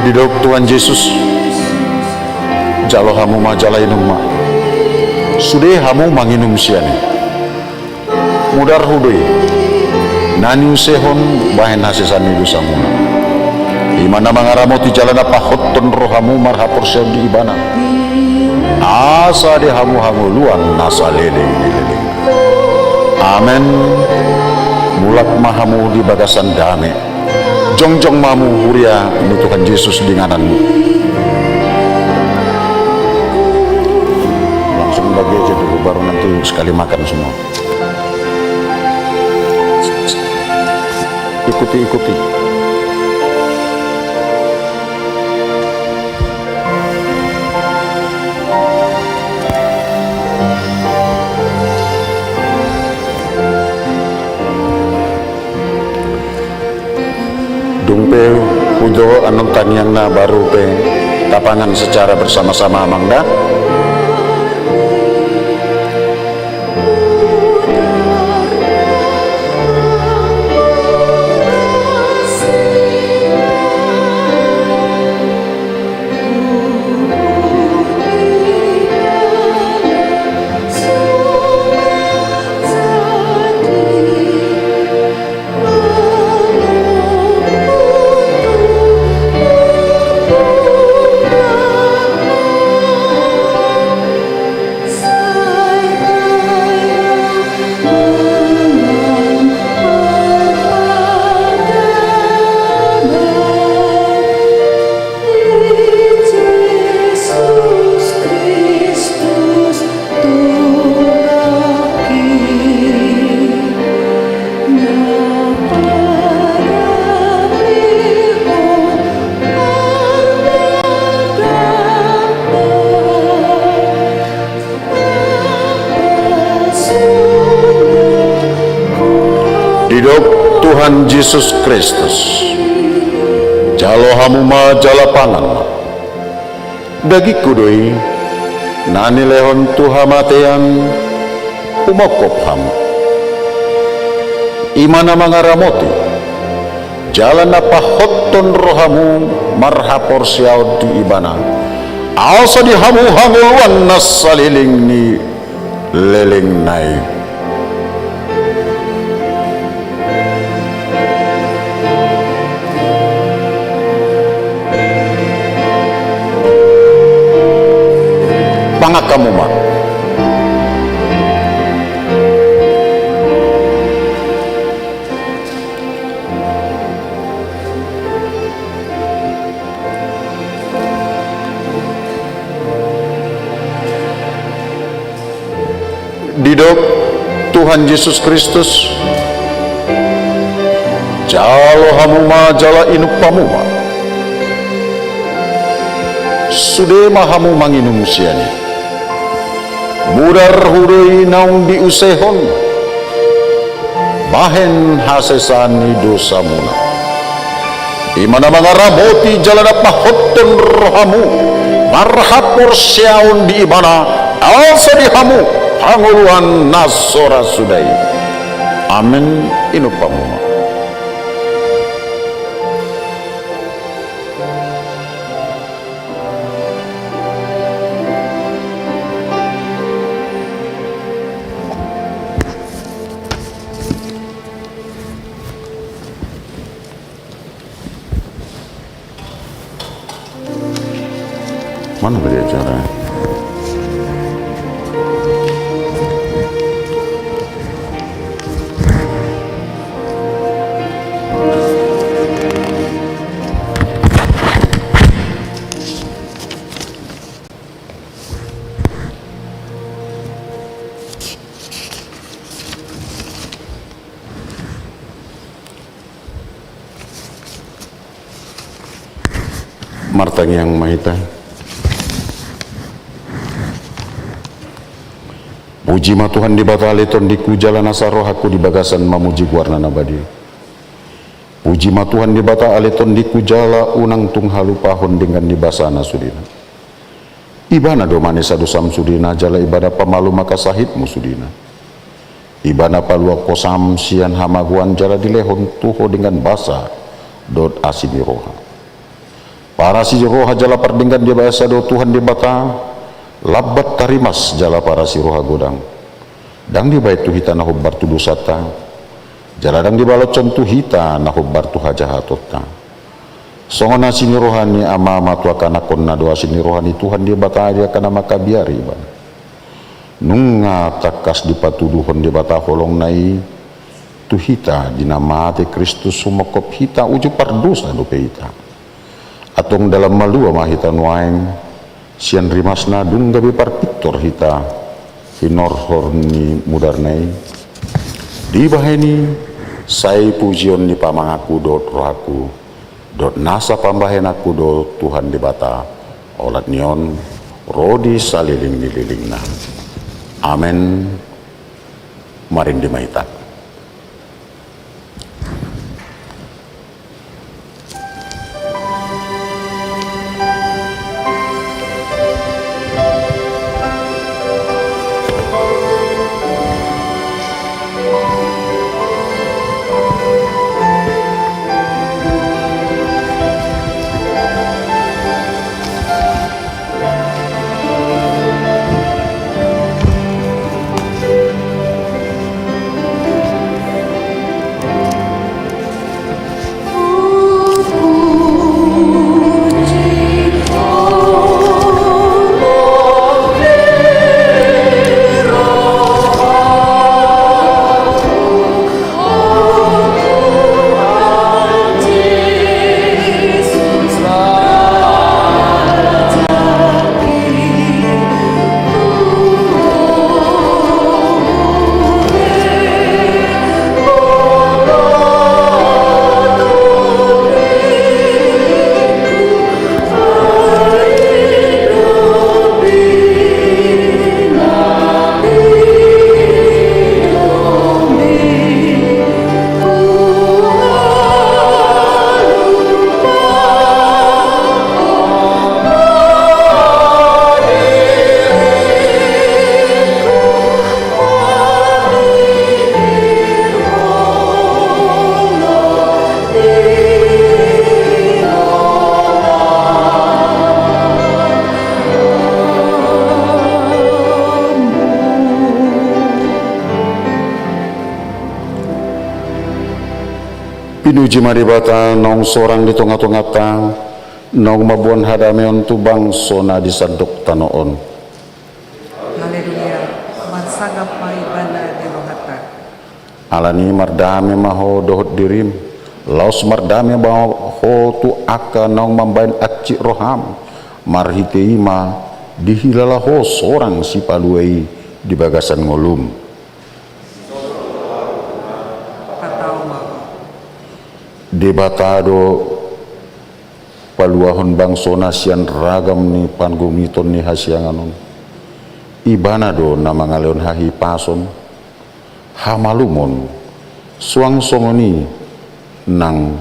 Didok Tuhan Jesus, jalo hamu ma jala inum ma. Sude hamu manginum sian i. Mudarhu do i, na niusehon baen hasesaan ni dosamuna. I ma na mangaramoti jala na pahothon rohamu marhaporseaon di Ibana. Asa di hamu hangoluan na saleleng ni leleng. Amen. Mulak ma hamu di bagasan dame. Jongjong ma hamu huria ni Tuhan Jesus di ingananmu. Langsung bagi aja dulu, baru nanti sekali makan semua. Ikuti, ikuti. Dung pe hudohot annon tangiangna baru pe tapangan secara bersama-sama, Amang, da. Didok Tuhan Jesus Kristus, jalo hamu ma jala pangan ma. Dagingku do i, na nilehon tu hamatean, umongkop hamu. I ma na mangaramoti jala na pahothon rohamu marhaporseaon tu Ibana. Asa di hamu hangoluan na saleleng ni lelengna i. Pangan hamu ma. Didok Tuhan Jesus Kristus, jalo hamu ma jala inum hamu ma. Sude ma hamu manginum sian i. Mudarhu do i naung diusehon bahen hasesaan ni dosamuna. I ma na mangaramoti jala na pahothon rohamu marhaporseaon di Ibana, asa di hamu hangoluan na so ra suda i. Amen. Inum hamu ma. Apa dia cara? Martangiang ma hita. Puji ma Tuhan Debata ale tondingku jala nasa rohangku di bagasan mamuji goarna na badia. Puji ma Tuhan Debata ale tondingku jala unang tung halupahon denggan ni basana sudena. Ibana do manesa dosam sudena jala ibana pamalum angka sahitmu sudena. Ibana paluahon hosam sian hamagoan jala dilehon tu ho denggan basa dohot asi ni roha. Parasi ni roha jala pardenggan ni basa do Tuhan Debata, lambat tarimas jala parasi roha godang. Ndang dibahen tu hita na hombar tu dosanta, jala ndang dibalashon tu hita na hombar tu hajahatonta. Songon asi ni roha ni amama tu angka anakkonna do asi ni roha ni Tuhan Debata di angka na mangkabiari ibana. Nunga tangkas dipatuduhon Debata holongna i tu hita di na mate Kristus, sumongkop hita uju pardosa dope hita. Antong dalan malua ma hita nuaeng, sian rimasna dung gabe parpintor hita hinorhor ni mudarna i. Dibahen i, sai pujion ni pamanganku dohot rohangku, dohot nasa pambahenanku do Tuhan Debata, olat ni on ro di saleleng ni lelengna. Amen. Marende ma hita. Pinuji ma Debata naung sorang di tongatonganta, naung mamboan hadameon tu bangso na di sandok tano on. Haleluya. Marsangap ma Ibana di rohanta. Alani i mardame ma ho dohot dirim. Laos mardame ma ho tu angka naung mambahen hansit roham. Marhite i ma dihilala ho sorang Sipalua i di bagasan ngolum. Patau ma ho. Debata do paluahon bangsona sian ragam ni pangungiton ni hasiangan on. Ibana do na mangalehon hahipason, hamalumon, suang songon i nang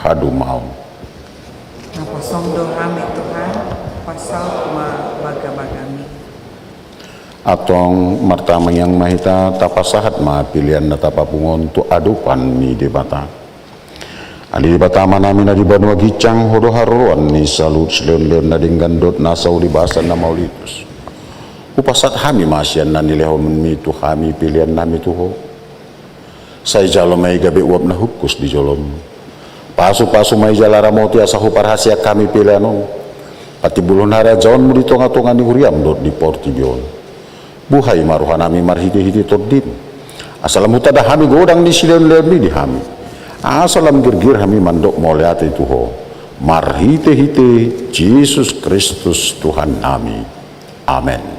hadumaon. Naposong do hami Tuhan, pasaut ma bagabagami. Antong martangiang ma hita, tapasahat ma pelean na tapapungu on tu adopan ni Debata. Ale Debata Amanami na di banua ginjang, Ho do haroroan ni saluhut silehonlehon na denggan dohot nasa ulibasan na mauliutus. Hupasahat hami ma sian na nilehonMi tu hami peleannami tu Ho. Sai jalo ma i gabe uap na hungkus di joloM. Pasupasu ma i jala ramoti asa huparhaseang hami pelean on. Patimbulhon harajaonmu di tongatonga ni huriam dohot di portibi on. Buhai ma rohanami marhitehite Tondim, asa lam hutanda hami godang ni silehonlehonmi di hami, asa lam girgir hami mandok mauliate tu Ho, marhitehite Jesus Kristus Tuhannami. Amen.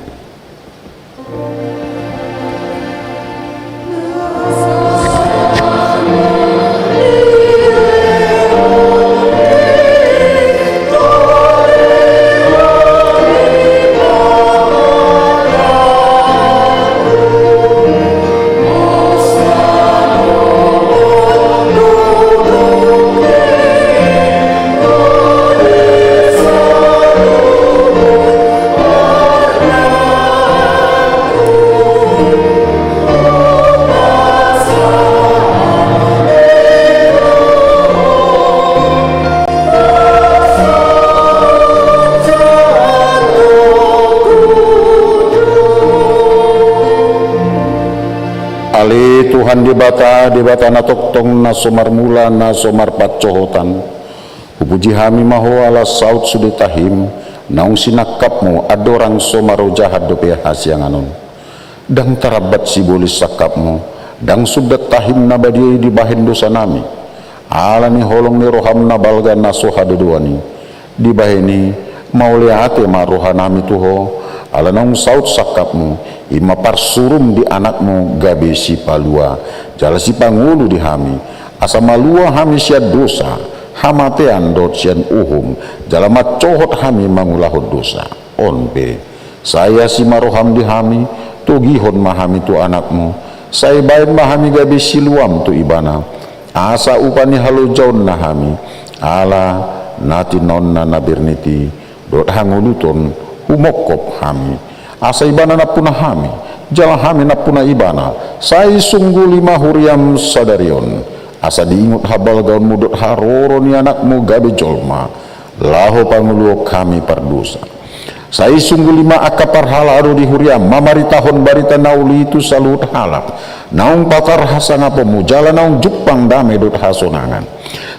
Ale Tuhan Debata, Debata na tongtong, na so marmula, na so marpansohotan, hupuji hami ma Ho ala saut sude tahim, naung sinangkapmu andorang so marojahan dope hasiangan on. Ndang tarambat sibolis sangkapmu, ndang sundat tahim na badia i dibahen dosanami. Ala ni holong ni roham na balga na so hadodoan i, dibahen i, mauliate ma rohanami tu Ho, ala naung saut sangkapmu, i ma parsurum di Anakmu gabe Sipalua jala Sipangolu di hami, asa malua hami sian dosa, hamatean dohot sian uhum, jala mansohot hami mangulahon dosa. On pe, sai asi ma roham di hami, togihon ma hami tu Anakmu, sai baen ma hami gabe siluam tu Ibana, asa upa ni halojaonna hami, ala na tinaonna na bernit i, dohot hangoluton, humongkop hami, asa Ibana nampuna hami, jala hami nampuna Ibana, sai sungguli ma huriam sadari on, asa diingot habalgaonmu dohot haroro ni Anakmu gabe jolma, laho pangoluhon hami pardosa. Sai sungguli ma angka parhalado di huriam mamaritahon barita na uli tu saluhut halak, naung patar hasangaponmu jala naung jumpang dame dohot hasonangan.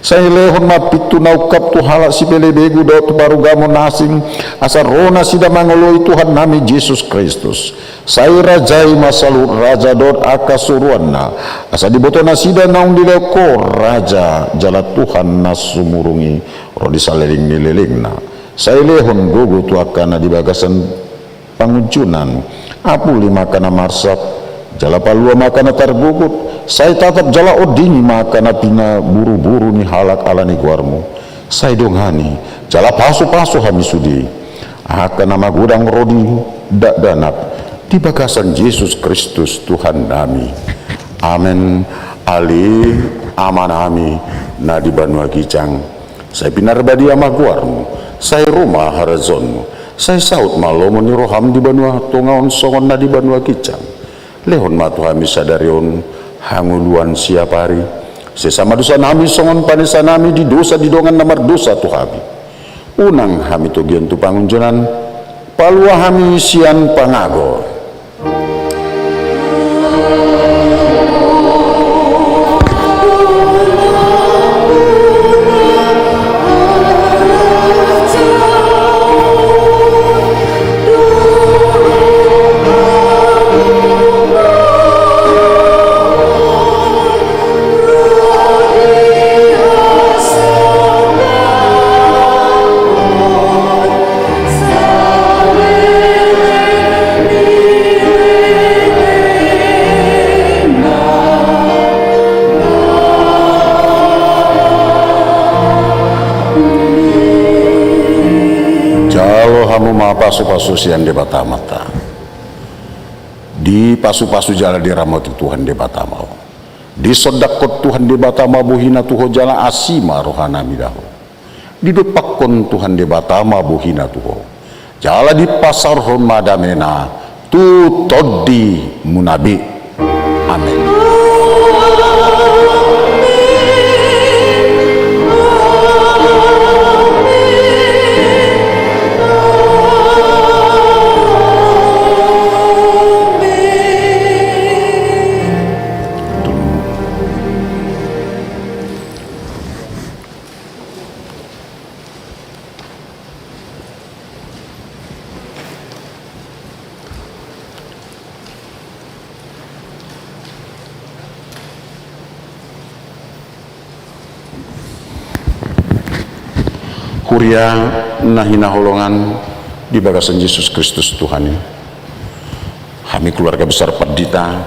Sai lehon ma pintu na ungkap tu halak sipelebegu dohot tu parugamoan asing, asa ro nasida mangoloi Tuhannami Jesus Kristus. Sai rajai ma saluhut raja dohot angka suruanna, asa diboto nasida naung dilehon Ho Raja jala Tuhan na sumurung i, ro di saleleng ni lelengna. Sai lehon gogo tu angka na di bagasan pangunjunan. Apuli ma angka na marsap, jala palua ma angka na targogot. Sai tatap jala ondingi ma angka na pinaburuburu ni halak ala ni goarmu. Sai dongani jala pasupasu hami sude, angka na magodang ro di dakdanak, di bagasan Jesus Kristus Tuhannami. Amen. Ale Amanami na di banua ginjang, sai pinarbadia ma goarmu, sai ro ma harajaonmu, sai saut ma lomo ni roham di banua tonga on songon na di banua ginjang. Lehon ma tu hami sadari on hangoluan siapari. Sesa ma dosanami songon panesanami di dosa di dongan na mardosa tu hami. Unang hami togihon tu pangunjunan, palua hami sian pangago. Jalo hamu ma pasupasu sian Debata Amanta. Dipasupasu jala diramoti Tuhan Debata ma ho. Disondangkon Tuhan Debata ma bohina tu ho jala asi ma rohana mida ho. Didompakkon Tuhan Debata ma bohina tu ho, jala dipasaorhon ma damena tu tondimuna be. Amen. Ia na hinaholongan di bagasan Jesus Kristus Tuhan i. Hami keluarga besar Pandita,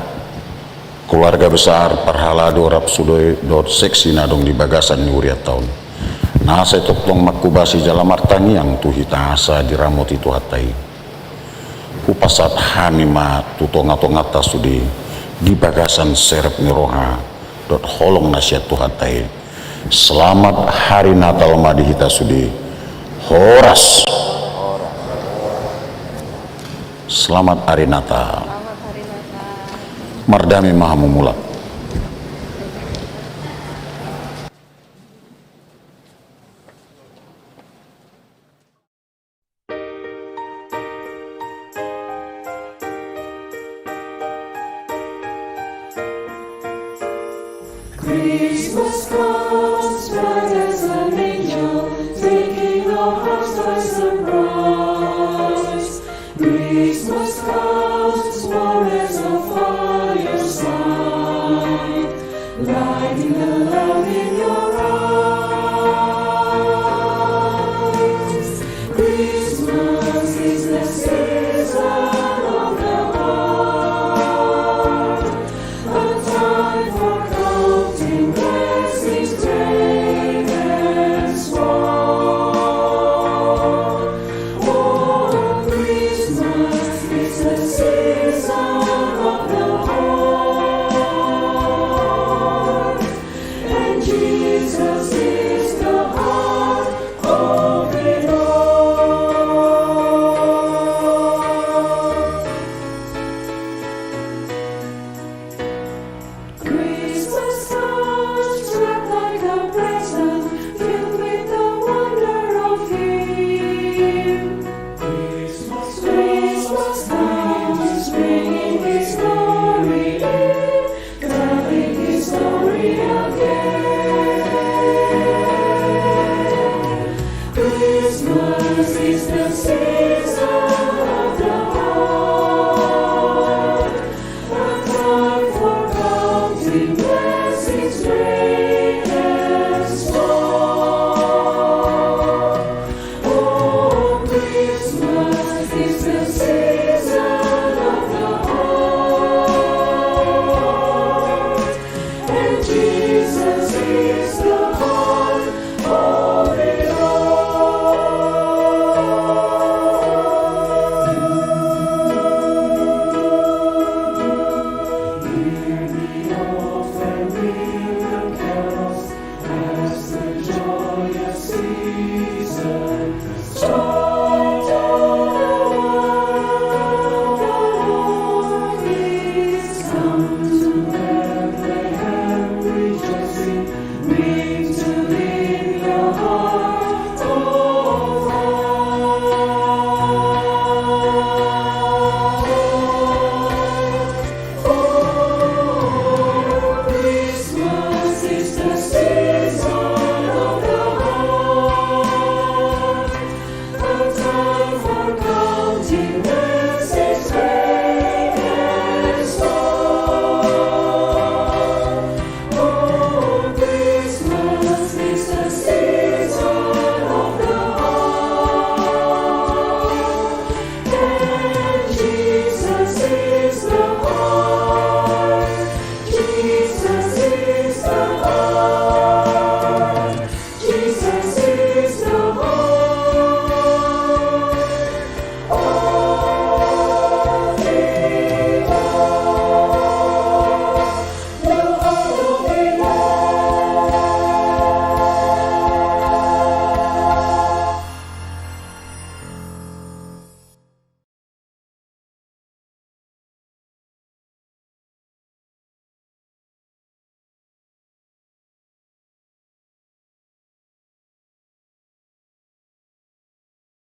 keluarga besar parhalado rap sude dohot seksi na adong di bagasan ni hurianta on, na sai tongtong manghobasi jala martangiang tu hita asa diramoti Tuhanta i. Hupasahat hami ma tu tongatonganta sude di bagasan serep ni roha dohot holong na sian Tuhanta i. Selamat Hari Natal ma di hita sude. Horas. Selamat Hari Natal. Mardame ma hamu mulak.